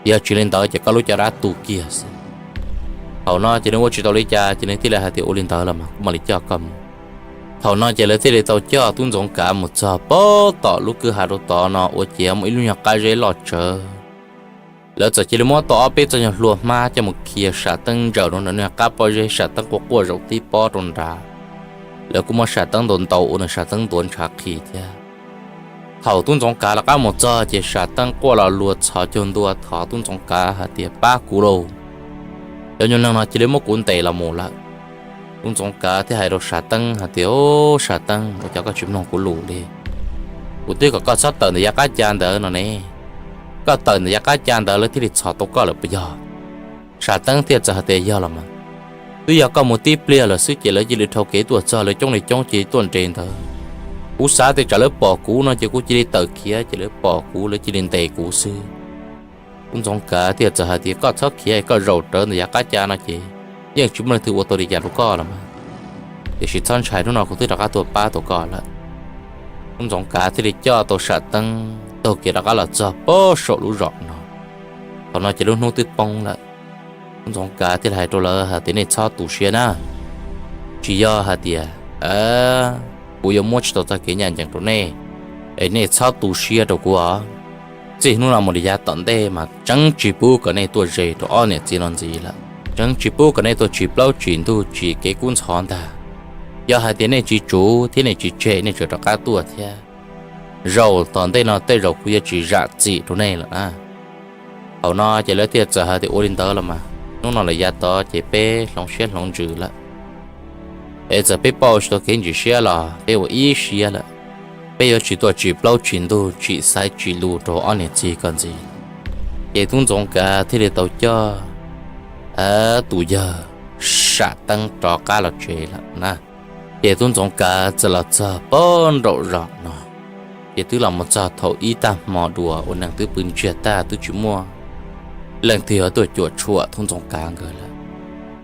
yog tsis li ntawd ces koj lub caj dab tu kiag xwb. Thaum no ces nws ua tsis tau li cas ces nws thiaj li hais tias, ua li ntawd los mas kuv mam li coj koj mus. Thaum no ces lawv thiaj li tau coj tub Ntxoov Kav mus txog pem tom lub kwj ha rau tod no ua ciav muaj ib lub nyuag qab zeb loj tsawv. Lawv txawm cia li muab tau ob peb txoj nyuag hlua hmab coj mus khi Sam Teeb ntsaws rau nram nyuag qab pob zeb, Sam Teeb quaj quaj zaum tib pob rau nrad. Lawv kuj muab Sam Teeb ntaus ntaus ua nws Sam Teeb ntuav ntshav qhi thiab. Thaum tub Ntxoov Kav lawv qab mus txog ces Sam Teeb quaj los luag txhos caug ntua thov tub Ntxoov Kav hais tias, Pab kuv lauj, cov nyuag neeg no cia li muab kuv ntes los mus lawm. Tub Ntxoov Kav thiaj hais rau Sam Teeb hais tias, Au, Sam Teeb, ua cas koj tsis mloog kuv lus li? Kuv twb kom koj txhob tawm ntawm yav qab ca ntawd no ne. Koj tawm ntawm yav qab ca ntawd lawv thiaj li txhom tau koj lawm puas yog? Sam Teeb thiaj txawm hais tias, Yog los mas, twb yog koj mus tib pliag lawm xwb ces lawv cia li dhau kev tuaj txog, lawv coob li coob cia li tuaj nres ntawd. Kuv xav tias tsam lawv pom kuv no ces kuv cia li tawm khiav, ces lawv pom kuv lawv cia li ntes kuv xwb. Tub Ntxoov Kav thiaj txawm hais tias, Koj txhob khiav, koj zaum rawv ntawm yav qab ca no ces yeej tsis muaj leej twg ua tau li cas rau koj los mas. Tiam sis txhob ntshai, hnub no kuv twb rov qab tuaj pab tau koj lawm. Tub Ntxoov Kav thiaj li coj tau Sam Teeb taug kev rov qab los txog pem saum lub zos no. Thaum no ces lub hnub twb poob lawm. Tub Ntxoov Kav thiaj li hais rau lawv hais tias, Nej txhob tu siab na, tsis yog hais tias kuv yuav muab tsis tau txoj kev ncaj ncees rau nej, es nej txhob tu siab rau kuv os. Txij hnub no mus li yav tom ntej mas tseev tsis pub kom nej tuaj ze rau ob niam txiv no ntxiv lawm, tseev tsis pub kom nej tuaj tsim plaub tsim ntug tsim kev kub ntxhov ntag. Yog hais tias nej tsis tsum thiab nej tsis tseg, nej tseem rov qab tuaj thiab, zaum tom ntej no tej zaum kuv yuav tsis zam txim rau nej lawm na. Thaum no ces lawv thiaj txawm hais tias, Ua li ntawd los mas, hnub no lawm yav tod ces peb hloov siab hloov ntsws lawm. Es txawm peb pauj tsis tau kev ntsim siab los peb ua ib siab lawm, peb yuav tsis tuaj tsim plaub tsim ntug tsim xaiv tsim lus rau ob niam txiv ko ntxiv. Ces tub Ntxoov Kav thiaj li tau coj tus yawg Sam Teeb rov qab los tsev lawm na. Ces tub Ntxoov Kav txawm los txog pem nraum zos no, ces twb los mus txog thaum ib tag hmo dua uas neeg twb pw ntsiag tag, twb tsis muaj leej twg yuav tuaj cuam tshuam tub Ntxoov Kav nkawd lawm.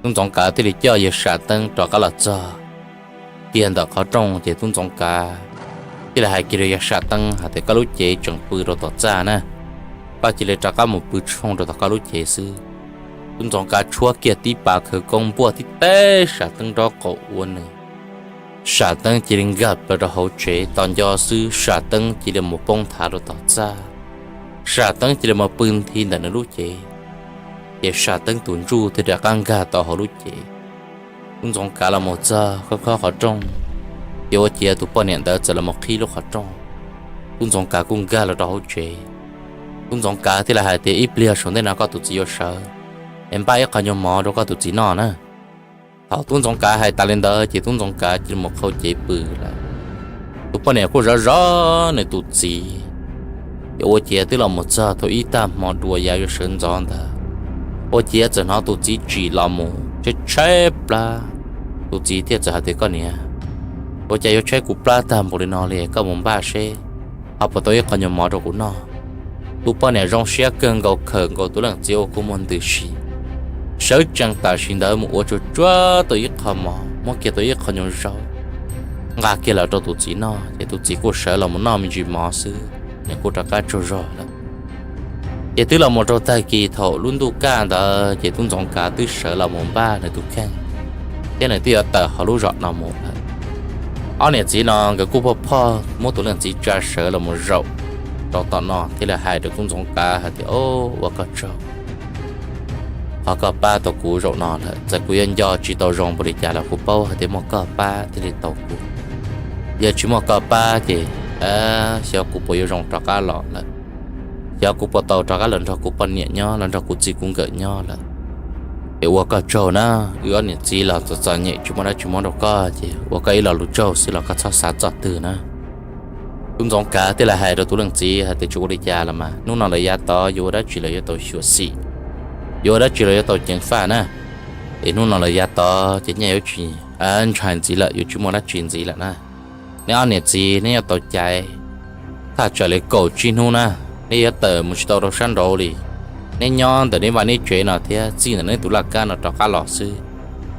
Tub Ntxoov Kav thiaj li coj yawg Sam Teeb rov qab los txog kiag ntawm qhov rooj, ces tub Ntxoov Kav thiaj li hais kiag rau yawg Sam Teeb hais tias, Koj lub cev tseem pw rau tom txaj na, koj cia li rov qab mus pw tshooj rau tom koj lub cev xwb. Tub Ntxoov Kav tshuab kiag tib pas khawv koob npuaj tib teg Sam Teeb nraub qaum ua nws Sam Teeb cia li nkag plaws rau hauv tsev, tos nco xwb Sam Teeb cia li mus poob nthav rau tom txaj. Sam Teeb cia li mus pw nthi ntawm nws lub cev, ces Sam Teeb tus ntsuj thiaj rov qab nkag tau hauv lub cev. Tub Ntxoov Kav los mus txog khob khob qhov rooj, ces ua ciav tus poj niam ntawd txawm los mus qhib lub qhov rooj. Tub Ntxoov Kav kuj nkag los rau hauv tsev. Tub Ntxoov Kav thiaj li hais tias, Ib pliag saum ntej no koj tus txiv yuav sawv, es npaj ib qho nyuag mov rau koj tus txiv noj na. Thaum tub Ntxoov Kav hais tas li ntawd ces tub Ntxoov Kav cia li mus qhau cev pw lawm. Tus poj niam kuj zov zov nws tus txiv, ces ua ciav twb los mus txog thaum ib tag hmo dua yav yuav sawv ntxov ntawd, ua ciav txawm hnov tus txiv tsim los mus tshaib tshaib plab. Tus txiv thiaj txawm hais tias, Koj niam, ua cas yuav tshaib kuv plab tag npaum li no li, koj mus npaj seb ho puas tau ib qho nyuag mov rau kuv noj. Tus poj niam zoo siab kawg nkaus, khawm nkaus tus leej txiv ua kua muag ntws si, sawv tsees tam sim ntawd mus ua tsuag tsuag tau ib qho mov, muab kiag tau ib qho nyuag zaub nqa kiag los rau tus txiv noj, ces tus txiv kuj sawv los mus noj me ntsis mov xwb, nws kuj rov qab tsaug zog lawm. Ces twb los mus rau tag kis thaum lub ntuj kaj ntawd ces tub Ntxoov Kav twb sawv los mus npaj nws tus kheej, thiab nws twb yuav tawm hauv lub zos no mus lawm. Ob niam txiv no nkawd kuj phoj phoj muab tus leej txiv tsa sawv los mus zaum rau tom no thiaj li hais rau tub Ntxoov Kav hais tias, Au, ua koj tsaug, qhov koj pab tau kuv zaum no lawm, txawm kuv yuav nco tsis tau zoo npaum li cas los kuv paub hais tias muaj koj pab thiaj li tau kuv. Yog tsis muaj koj pab ces xyov kuv puas yuav zoo rov qab los lawm, xyov kuv puas tau rov qab los nrog kuv poj niam nyob, los nrog kuv txij kuv nkawm nyob lawm. Es ua koj tsaug na, wb ob niam txiv los txom txom nyem tsis muaj dab tsi muab rau koj, ces ua koj ib lo lus tsaug xwb los koj txhob xav txoj twg na. Tub Ntxoov Kav thiaj li hais rau tus leej txiv hais tias, Tsis ua li cas los mas, hnub no lawm yav tod yuav ua dab tsi los yuav tau xyuam xim, yuav ua dab tsi los yuav tau ceev faj na. Es hnub no lawm yav tod ces nyaj yuav tsis ntshai ntxiv lawm, yuav tsis muaj dab tsi ntxiv lawm na. Neb ob niam txiv neb yuav tau caiv thaj tsam li kaum tsib hnub na, neb yuav tawm mus tsis tau rau sab nraud li. Neb nyob ntawm neb vaj neb tsev no thiab txij ntawm neb tus laj kab no rov qab los xwb,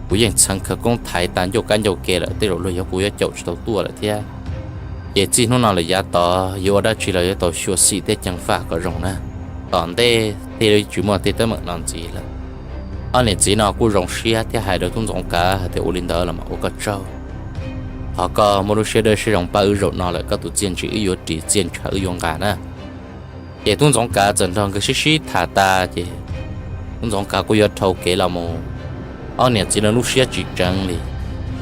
kuv yeej txheev khawv koob thaiv tas ncauj kab ncauj ke lawm, tej zaum luag yuav, kuv yuav caum tsis tau tuaj lawm thiab. Ces txij hnub no lawm yav tod yuav ua dab tsi los yuav tau xyuam xim thiab ceev faj kom zoo na, tom ntej thiaj li tsis muaj tej teeb meem no ntxiv lawm. Ob niam txiv no kuj zoo siab thiab hais rau tub Ntxoov Kav hais tias, Ua li ntawd los mas ua koj tsaug. Thov koj muab lub siab dawb siab zoo pab wb zaum no lawm, koj tus txiaj ntsim wb yuav ris, txiaj ntsha wb yuav nqa na. Ces tub ntxoov kav txawm nrog nkawd sib sib tham tas ces tub ntxoov kav kuj yuav dhau kev los mus. Ob niam txiv no lub siab tsis tseev li.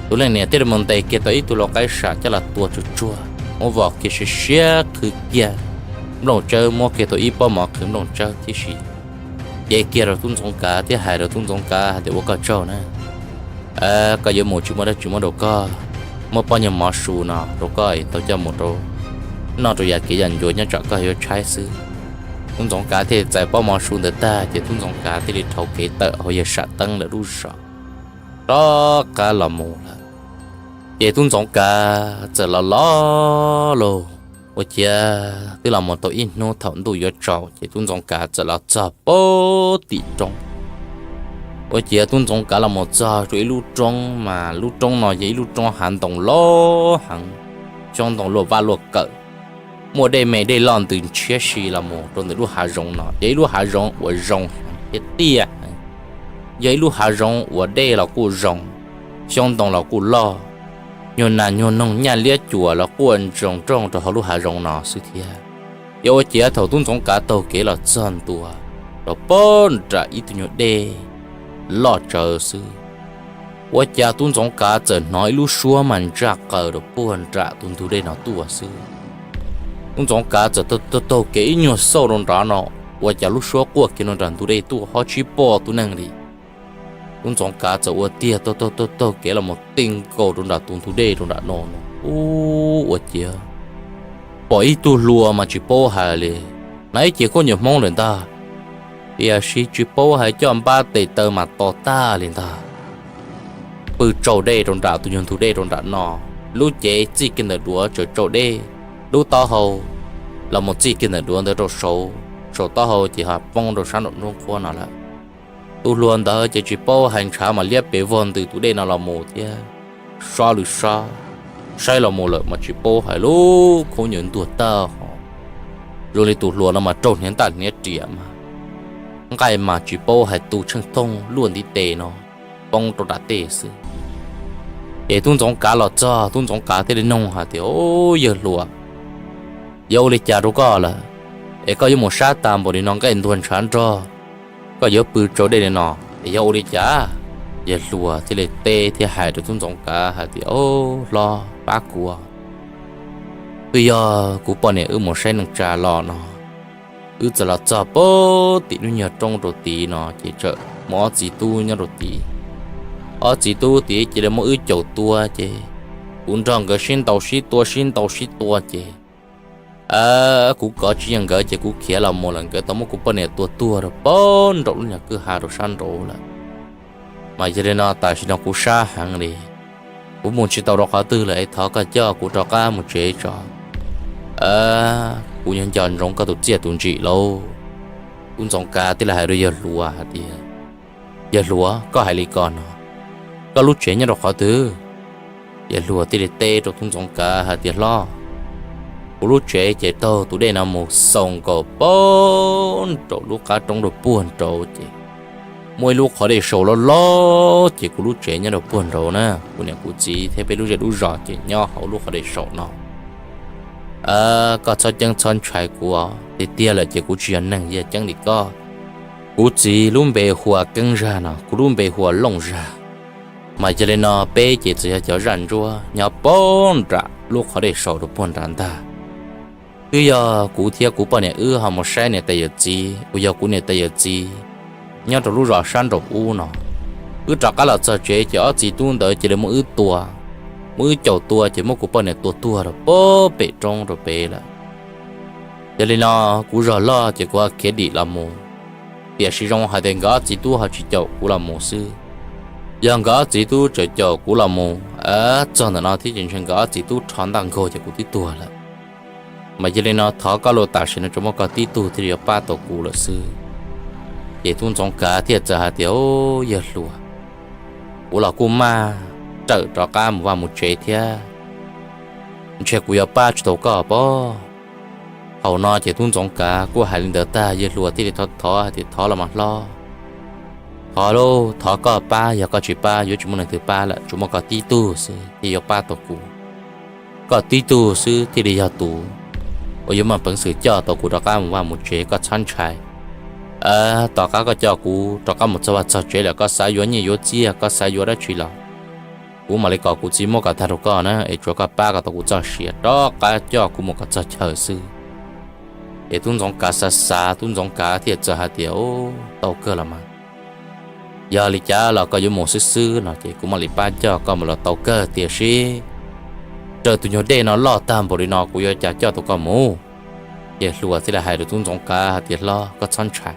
Tus leej niam thiaj li mus ntes kiag tau ib tug lau qaib sam coj los tua tsuag tsuag, muab vom kiag siav siav qhwv kiag, nplooj tsawb muab kiag tau ib pob mov qhwv nplooj tsawb tib si, cev kiag rau tub ntxoov kav thiab hais rau tub ntxoov kav hais tias, ua koj tsaug na, koj yuav mus tsis muaj dab tsi muab rau koj, muab pob nyuag mov su no rau koj es tau coj mus rau noj rau yam kev yam ncua nyob tsam koj yuav tshaib xwb. Tub ntxoov kav thiaj li txais pob mov su ntawd tag ces tub ntxoov kav thiaj li dhau kev tawm hauv yawg sam teeb lawv lub zos rov qab los mus lawm. Ces tub ntxoov kav txawm los los lauj, ua ciav twb los mus tau ib hnub thaum ntuj yuav tsaus ces tub ntxoov kav txawm los txog pem tim roob. Ua ciav tub ntxoov kav los mus txog rau ib lub roob mas lub roob no yog ib lub roob hav ntoo loj heev, xyoob ntoo luaj vaj luaj kawm, muaj dej me dej loj ntws ntshiab si los mus rau ntawm lub hav zoov no yog ib lub hav zoov uas zoo heev thiab tiaj heev, yog ib lub hav zoov uas dej los kuj zoo, xyoob ntoo los kuj loj, nyuag nas nyuag noog nyaj liab cuam los quaj ntsoog nrooj rau hauv lub hav zoov no xwb thiab. Yog ua ciav thaum tub ntxoov kav taug kev los txog ntua rau pem nram ib tug nyuag dej loj tsawv xwb, ua cas tub ntxoov kav txawm hnov ib lub suab mas ntsaj qaws rau puag nram tus ntug dej no tuaj xwb. Tub ntxoov kav txawm taug kev ib nyuag xauj rau nrad no, ua cas lub suab quaj kiag rau nram ntug dej tuaj ho tsis pom tus neeg li. Tub ntxoov kav txawm ua tiag taug taug taug kev los mus ti nkaus rau nram tus ntug dej rau nram no no, ua ciav pom ib tug hluas mas tsis paub hais li, hnav ib ce khaub ncaws Hmoob lawm ntag, tiam sis tsis paub hais coj npab tes taw mas to tag li ntag. Pw tsau dej rau nram tus nyuag ntug dej rau nram no, lub cev txij kiag ntawm duav tsaws tsau dej, lub taub hau los mus txij kiag ntawm duav ntawd rau saud, saum taub hau ces ho poob rau sab nraum nruab nqhuab no lawm. Tus hluas ntawd ces tsis paub hais ntshav mas liab pes vog ntws tus dej no los mus thiab, sob lwm sob, saib los mus lawm mas tsis paub hais lub khaub ncaws ntuag tag ho, zoo li tus hluas no mas raug hniav ntaj hniav riam mas, nqaij mas tsis paub hais tu tsheej thooj luaj ntiv tes no poob rau nram tej xwb. Ces tub ntxoov kav los txog, tub ntxoov kav thiaj li nug hais tias, Au, yawg hluas, yog ua li cas rau koj lawm es koj yuav mus sab tas npaum li no nqaij ntuag ntshav nrog, koj yuav pw tsau dej li no es yog ua li cas? Yawg hluas thiaj li teb thiab hais rau tub ntxoov kav hais tias, Au, hlob, pab kuv, twb yog kuv poj niam wb mus saib neej tsa los no, wb txawm los txog pem tim lub nyuag roob rau tid no ces txawm muaj ob txiv tub nyob rau tid. Ob txiv tub tid cia li muab wb caum tua ces kuv nrog nkawd sib ntaus sib tua sib ntaus sib tua ces kuv kov tsis yeej nkawd ces kuv khiav los mus lawm, nkawd tau muab kuv poj niam tua tuag rau pem nraum lub nyuag kwj ha rau sab nraud lawm. Mas yog li no tam sim no kuv sab heev li, kuv mus tsis tau rau qhov twg lawm es thov koj coj kuv rov qab mus tsev tso, kuv yuav nco ntsoov koj tus txiaj tus ntsim lauj. Tub ntxoov kav thiaj li hais rau yawg hluas hais tias, Yawg hluas, koj hais li ko no, koj lub tsev nyob rau qhov twg? Yawg hluas thiaj li teb rau tub ntxoov kav hais tias, Hlob, kuv lub tsev ces taug tus dej no mus xaus nkaus pem nraum lub qab roob rau puag nraud ces muaj ib lub qhov dej saum loj loj ces kuv lub tsev nyob rau puag nraud na, kuv niam kuv txiv thiab peb lub zej lub zos ces nyob hauv lub qhov dej saum no. Koj txhob ceeb txhob ntshai kuv, tiag tiag lawm ces kuv tsis yog neeg yog ceeb li koj. Kuv txiv lub npe hu ua Keeb Zag no, kuv lub npe hu ua Looj Zag. Mas yog li no peb ces txawm yog cov zaj ntsuab nyob pem nram lub qhov dej saum rau puag nrad ntag. Twb yog kuv thiab kuv poj niam wb ho mus saib niam tais yawm txiv uas yog kuv niam tais yawm txiv nyob rau lub zos sab nraum ub no. Wb rov qab los txog tsev ces ob txiv tub ntawd cia li muab wb tua, muab wb caum tua ces muab kuv poj niam tua tuag rau pem roob rau pem lawm. Yog li no kuv zog loj ces kuv ho khiav dim los mus, tiam sis zoo hais tias nkawd ob txiv tub ho tsis caum kuv los mus xwb. Yog nkawd ob txiv tub tseem caum kuv los mus txog ntawm no thiab ces ntshe nkawd ob txiv tub rho ntaj nkaug ces kuv twb tuag lawm. Mas yog li no thov koj los tam sim no tsuas muaj koj tib tug thiaj li yuav pab tau kuv lawm xwb. Ces tub ntxoov kav thiaj txawm hais tias, Yawg hluas, kuv los kuj maj rawm rov qab mus vaj mus tsev thiab, ntshe kuv yuav pab tsis tau koj pob. Thaum no ces tub ntxoov kav kuj hais li ntawd tag, yawg hluas thiaj li thov thov hais tias, Thov los mas hlob, thov lauj, thov koj pab, yog koj tsis pab yuav tsis muaj leej twg pab lawm, tsuas muaj koj tib tug xwb thiaj yuav pab tau kuv. Koj tib tug xwb thiaj li yog tus uas yuav muaj peev xwm coj tau kuv rov qab mus vaj mus tsev, koj txhob ntshai. Tom qab koj coj kuv rov qab mus txog vaj txog tsev lawm, koj xav yuav nyiaj yuav txiaj, koj xav yuav dab tsi los kuv mam li kom kuv txiv muab kom tag rau koj na, es tsuas koj pab kom tau kuv txoj sia, rov qab coj kuv mus kom txog chaw xwb. Ces tub Ntxoov Kav xav xav, tub Ntxoov Kav thiaj txawm hais tias, Tau kawg los mas, yog li cas los koj yuav mus xwb xwb no ces kuv mam li pab coj koj mus los tau kawg, tiam sis raws tus nyuag dej no loj tag npaum li no kuv yuav cas coj tau koj mus. Yawg hluas thiaj li hais rau tub Ntxoov Kav hais tias, Hlob, koj txhob ntshai.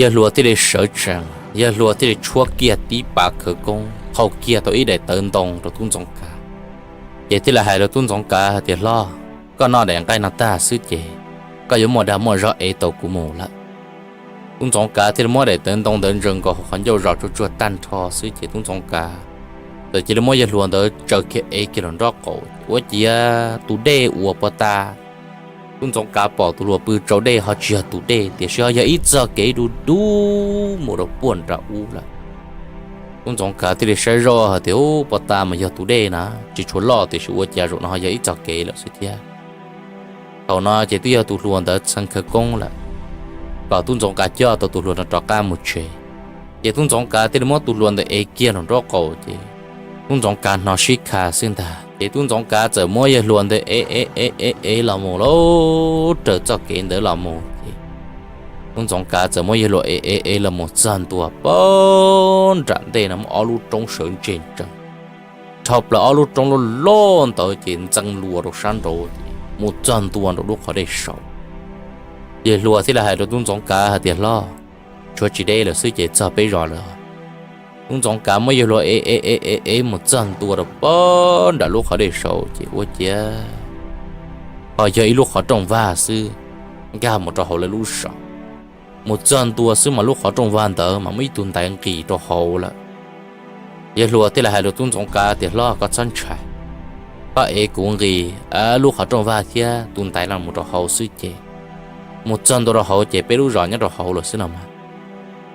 Yawg hluas thiaj li sawv tsees, yawg hluas thiaj li tshuab kiag tib pas khawv koob, qhau kiag tau ib daim tawv ntoo rau tub Ntxoov Kav. Ces thiaj li hais rau tub Ntxoov Kav hais tias, Hlob, koj noj daim nqaij no tag xwb ces koj yuav muaj dag muaj zog ev tau kuv mus lawm. Tub Ntxoov Kav thiaj li muab daim tawv ntoo ntawd ntsaws nkaus hauv qhov ncauj zos tsuag tsuag tag nrho xwb ces tub Ntxoov Kav txawm cia li muab yawg hluas ntawd tsaws kiag ev kiag los nraub qaum. Ua ciav tus dej uas puag ta tub Ntxoov Kav pom tus hluas pw tsau dej ho tsis yog tus dej, tiam sis ho yog ib txoj kev du du mus rau puag nram ub lawm. Tub Ntxoov Kav thiaj li saib zoj hais tias, Ub, puag ta mas yog tus dej na, tsis tshua loj, tiam sis ua cas zaum no ho yog ib txoj kev lawm xwb thiab. Thaum no ces twb yog tus hluas ntawd txheev khawv koob lawm, kom tub Ntxoov Kav coj tau tus hluas no rov qab mus tsev. Ces tub Ntxoov Kav thiaj li muab tus hluas ntawd ev kiag los nraub qaum ces tub Ntxoov Kav hnov sib kha xwb ntag. Ces tub Ntxoov Kav txawm muab yawg hluas ntawd ev ev ev ev ev los mus lawm, raws txoj kev ntawd los mus ces tub Ntxoov Kav txawm muab yawg hluas ev ev ev los mus txog ntua puag nram ntej no muaj ob lub roob sawv ntseg ntsees. Dhau plaws ob lub roob loj loj ntawd ces ntxeev lua rau sab nraud, mus txog ntua nraum lub qhov dej saud. Yawg hluas thiaj li hais rau tub Ntxoov Kav hais tias, Hlob, tshuav tsis deb lawm xwb ces txog peb zos lawm. Tub Ntxoov Kav muab yawg hluas ev ev ev ev ev mus txog ntua rau puag nram lub qhov dej saud ces ua ciav ho yog ib lub qhov rooj vag xwb, nkag mus rau hauv lawv lub zos. Mus txog ntua xwb mas lub qhov rooj vag ntawd mas muaj ib tug ntaiv nqis rau hauv lawm. Yawg hluas thiaj li hais rau tub Ntxoov Kav tias, Hlob, koj txhob ntshai, koj ev kuv nqis lub qhov rooj vag thiab tus ntaiv no mus rau hauv xwb ces mus txog ntua rau hauv ces peb lub zos nyob rau hauv lawm xwb no mas.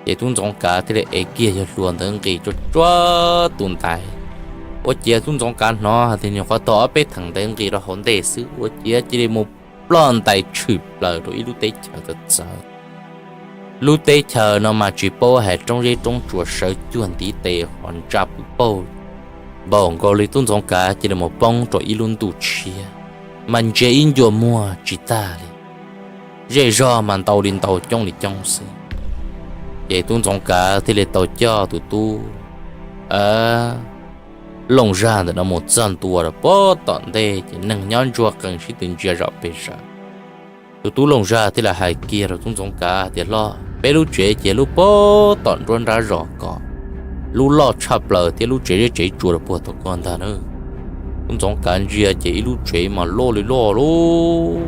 Ces tub Ntxoov Kav thiaj li ev kiag yawg hluas ntawd nqis tsuag tsuag tus ntaiv. Ua ciav tub Ntxoov Kav hnov hais tias nyuam qhuav tau ob peb theem ntaiv nqis rau hauv ntej xwb ua ciav cia li mus ploj ntais tshwm plaws rau ib lub teb chaws txawv txawv. Lub teb chaws no mas tsis paub hais roob zeb roob tsuas sawv cuag ntiv tes qhov ntsa pw paug, npaum nkaus li tub Ntxoov Kav cia li mus poob rau ib lub ntuj tshiab, mas ntsia ib ncua muag tsis tag li. Zej zog mas ntau li ntau coob li coob xwb. Ces tub Ntxoov Kav thiaj li tau coj tus tub Looj Zaj ntawm no mus txog ntua rau puag tom ntej ces neeg nyob ntsuag qees sib tw ntsia zom pes zaws. Tus tub Looj Zaj thiaj li hais kiag rau tub Ntxoov Kav tias, Hlob, peb lub tsev ces lub puag tom nruab nrab zos ko, lub loj tshaj plaws thiab lub tsev zeb tsev tsuas rau puag tom ko ntag na. Tub Ntxoov Kav ntsia ces ib lub tsev mas loj li loj lauj,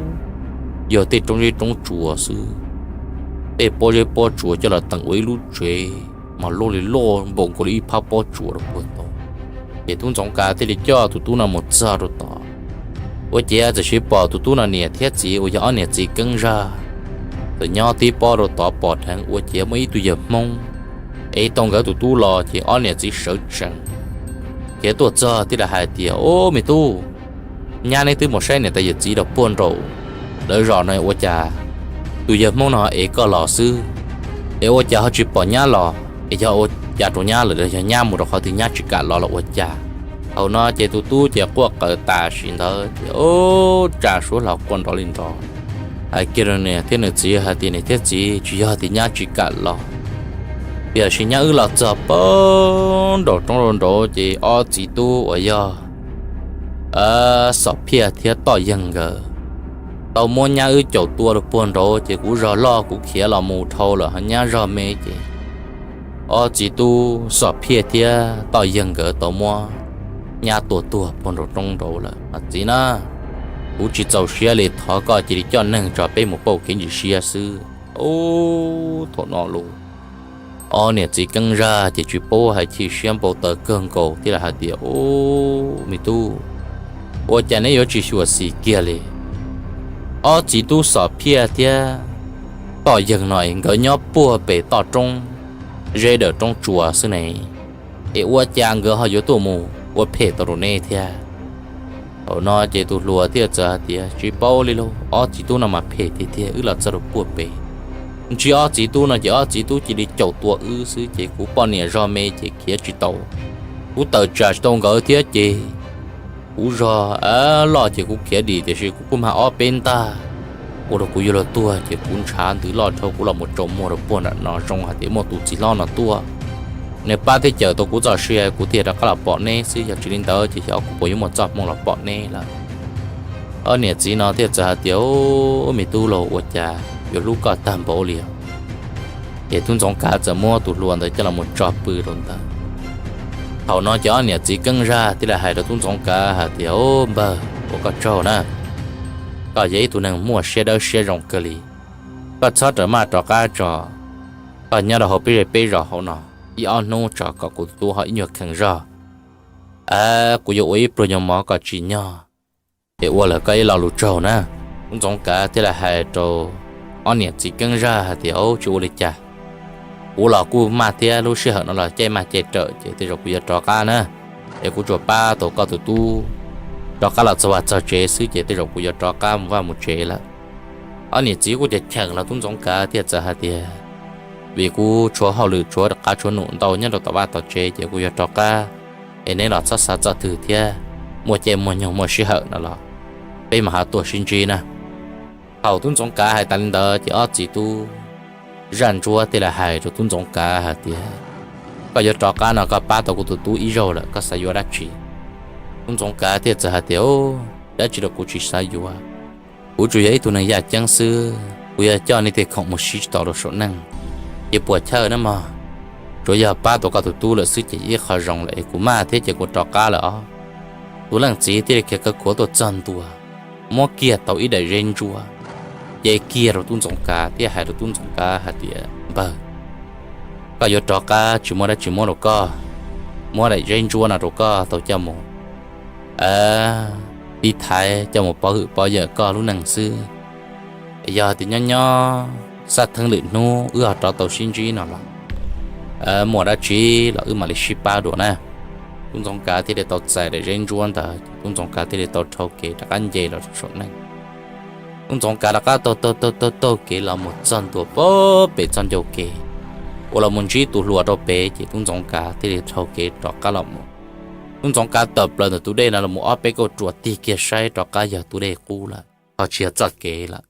yog tej roob zeb roob tsuas xwb. Tej pob zeb pob tsuas coj los teem ua ib lub tsev mas loj li loj npaum nkaus li ib phab pob tsuas rau puag tod. Ces tub Ntxoov Kav thiaj li coj tus tub no mus txog rau tod. Ua ciav txawm sis pom tus tub no niam thiab txiv uas yog ob niam txiv Keeb Zaj txawm nyob tib pob rau tod pom dheev ua ciav muaj ib tug yawg Hmoob ev tau nkawd tus tub los ces ob niam txiv sawv tsees khiav tuaj txog thiaj li hais tias, Ob me tub, nyab neb twb mus saib niam tais yawm txiv rau puag nraum lawv zos no ua cas tus yawg Hmoob no ev koj los xwb, es ua cas ho tsis pom nyab los? Es yog ua cas rau nyab lawm, yog nyab mus rau qhov twg nyab tsis kam los los ua cas? Thaum no ces tus tub ces quaj qw tam sim ntawd ces ub, tsa suab hlo quaj nrov li nrov, hais kiag rau niam thiab nws txiv hais tias, Niam thiab txiv, tsis yog tias nyab tsis kam los, tiam sis nyab wb los txog puag nraum roob rau nraud ces ob txiv tub uas yog Xom Phiaj thiab Toj Yeeg nkawd tau muab nyab wb caum tua rau puag nraud ces kuv zog loj kuv khiav los mus dhau lawm ho nyab zog me ces ob txiv tub Xom Phiaj thiab Toj Yeeg nkawd tau muab nyab tua tuag puag nraum roob nraud lawm. Mas txiv na, kuv tsis txaus siab li, thov koj cia li coj neeg tso peb mus pauj kev ntsis siab xwb. Ub, thaum no los ob niam txiv Keeb Zaj ces tsis paub hais chim siab npau taws kawg nkaus thiab hais tias, Ub, me tub, ua cas neb yuav tsis xyuam xim kiag li? Ob txiv tub Xom Phiaj thiab Toj Yeeg no es nkawd nyob puag pem toj roob zeb dawm roob tsuas xwb ne, es ua cas nkawd ho yuav tuaj mus ua phem tau rau neb thiab? Thaum no ces tus hluas thiaj txawm hais tias, Tsis paub li lauj, ob txiv tub no mas phem tiag tiag, wb los txog rau puag pem, ntsib ob txiv tub no ces ob txiv tub cia li caum tua wb xwb, ces kuv poj niam zog me ces khiav tsis tau, kuv tawm tsam tsis tau nkawd thiab ces kuv zog loj ces kuv khiav dim, tiam sis kuv kuj mag ob peb ntag, ua rau kuv yuav luag tuag, ces kuv ntshav ntws loj dhau, kuv los mus tsaus muag rau puag nram no, zoo hais tias muaj tus txiv hlob no tuaj, nws pab thiab cawm tau kuv txoj sia, kuv thiaj rov qab los pom neb xwb, yog tsis li ntawd ces xyov kuv puas yuav muaj txoj hmoo los pom neb lawm. Ob niam txiv no thiaj txawm hais tias, Ub, me tub, los ua cas yuav hlub koj tag npaum li os? Ces tub Ntxoov Kav txawm muab tus hluas ntawd coj los mus tso pw rau ntawd. Thaum no ces ob niam txiv Keeb Zaj thiaj li hais rau tub Ntxoov Kav hais tias, Ub npawg, ua koj tsaug na, koj yog ib tug neeg muaj siab dawb siab zoo kawg li. Koj txhob rawm maj rov qab tso, koj nyob rau hauv peb zej peb zos hauv no ib ob hnub tso kom kuv tus tub ho ib nyuag kheev zog, kuv yuav ua ib pluag nyuag mov kom tsim nyog, es ua lawm koj ib lo lus tsaug na. Tub Ntxoov Kav thiaj li hais rau ob niam txiv Keeb Zaj hais tias, Ub, tsis ua li cas, kuv los kuj maj thiab, lub sij hawm no los caij maj caij rawm, ces tej zaum kuv yuav rov qab na, es kuv tsuas pab tau koj tus tub rov qab los txog vaj txog tsev xwb, ces tej zaum kuv yuav rov qab mus vaj mus tsev lawm. Ob niam txiv kuj cheem cheem los tub Ntxoov Kav thiaj txawm hais tias, Vim kuv tshuav hauj lwm tshuav qav tshuav num ntau nyob rau tom vaj tom tsev, ces kuv yuav rov qab, es neb los txhob xav txog twg thiab, muaj caij muaj nyoog muaj sij hawm no los peb mam ho tuaj sib ntsib na. Thaum tub Ntxoov Kav hais tas li ntawd ces ob txiv tub Zaj Ntsuab thiaj li hais rau tub Ntxoov Kav hais tias, Koj yuav rov qab no koj pab tau kuv tus tub ib zaug lawm, koj xav yuav dab tsi? Tub Ntxoov Kav thiaj txawm hais tias, Dab tsi los kuv tsis xav yuav, kuv tsuas yog ib tug neeg yaj ceeb xwb, kuv yog coj nej tej khoom mus siv tsis tau rau saum neej, ces puas chawj na mog. Tsuas yog pab tau koj tus tub lawm xwb ces ib qho zoo lawm, es kuv maj thiab ces kuv rov qab lawm os. Tus leej txiv thiaj li khiav kaw khuav tuaj txog ntua, muab kiag tau ib daim zeb ntsuab, ces kiag rau tub Ntxoov Kav thiab hais rau tub Ntxoov Kav hais tias, Npawg, koj yuav rov qab tsis muaj dab tsi muab rau koj, muab daim zeb ntsuab no rau koj tau coj mus tiv thaiv coj mus pov hwm pov yawm koj lub neej xwb. Yog tias nyob nyob xab theeb lwm hnub wb ho rov tau sib ntsib no los, muaj dab tsi los wb mam li sib pab dua na. Tub Ntxoov Kav thiaj li tau txais daim zeb ntsuab ntawd, tub Ntxoov Kav thiaj li tau dhau kev rov qab nce los rau saum neej. Tub Ntxoov Kav rov qab taug taug taug taug kev los mus txog ntua pem txoj ncauj kev uas los mus ntsib tus hluas rau pem, ces tub Ntxoov Kav thiaj li dhau kev rov qab los mus. Tub Ntxoov Kav tawm plaws ntawm tus dej no los mus ob peb kauj ruam tig kiag saib rov qab yog tus dej qub lawm, ho tsis yog txoj kev lawm.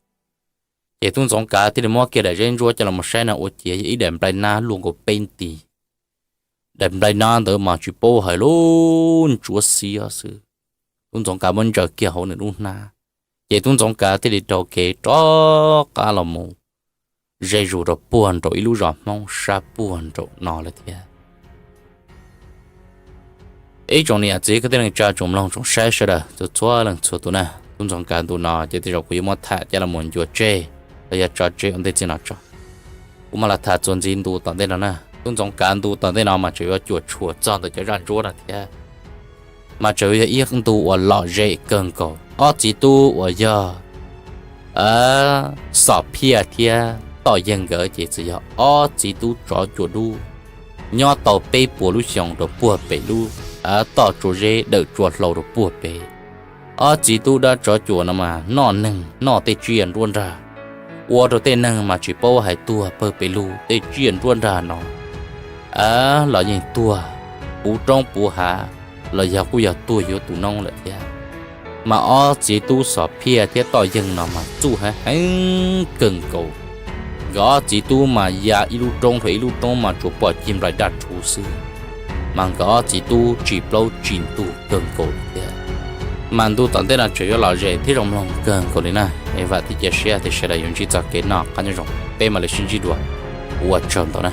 Ces tub Ntxoov Kav thiaj li muab kiag daim zeb ntsuab coj los mus saib no ua ciav yog ib daim nplai nab luaj nkaus peb nti. Daim nplai nab ntawd mas tsis paub hais lub ntsuav xiab xwb. Tub Ntxoov Kav muab ntsaws kiag hauv nws lub hnab, ces tub Ntxoov Kav thiaj li dhau kev rov qab los mus ze zus rau puag nraum ib lub zos Hmoob sab puag nraum no lawm thiab. Ib tsoom niam txiv kwv tij neej tsa tsoom mloog tsoom saib sawv daws txhua txhua leej txhua tus na, tub Ntxoov Kav ntu no ces tej zaum kuv yuav muab tham coj los mus ncua tseg los yog tso tseg ua ntej txij no tso. Kuv mam los tham txuas ntxiv ntu tom ntej no na. Tub Ntxoov Kav ntu tom ntej no mas tseem yuav cuam tshuam txog ntawm cov zaj ntsuab no thiab, mas tseem yog ib ntu uas lom zem kawg nkaus. Ob txiv tub uas yog Xom Phiaj thiab Toj Yeeg nkawd ces txawm yog ob txiv tub tsov cuam dub, nyob tau peb puas lub xyoos rau puag pem lub toj tsua zeb dawm tsua hlau rau puag pem. Ob txiv tub dab tsov cuam no mas noj neeg noj tej tsiaj nruab nrag, ua rau tej neeg mas tsis paub hais tuag pawg pes lug. Tej tsiaj nruab nrag no los yeej tuag puv roob puv hav, los yog kuj yog tuag yuav tus noob lawm thiab. Mas ob txiv tub Xom Phiaj thiab Toj Yeeg no mas txuj heev heev kawg nkaus. Nkawd ob txiv tub mas ya ib lub roob rau ib lub roob mas tsuas pom cig nplaim daj rhuv xwb, mas nkawd ob txiv tub tsis plaub tsis ntug kawg nkaus li thiab. Mas ntu tom ntej no tseem yuav lom zem thiab zoo mloog kawg nkaus li na. Es vam thiab cia siab tias sawv daws yuav ntsib txoj kev noj qab nyob zoo, peb mam li sib ntsib dua. Ua tsaug ntau na.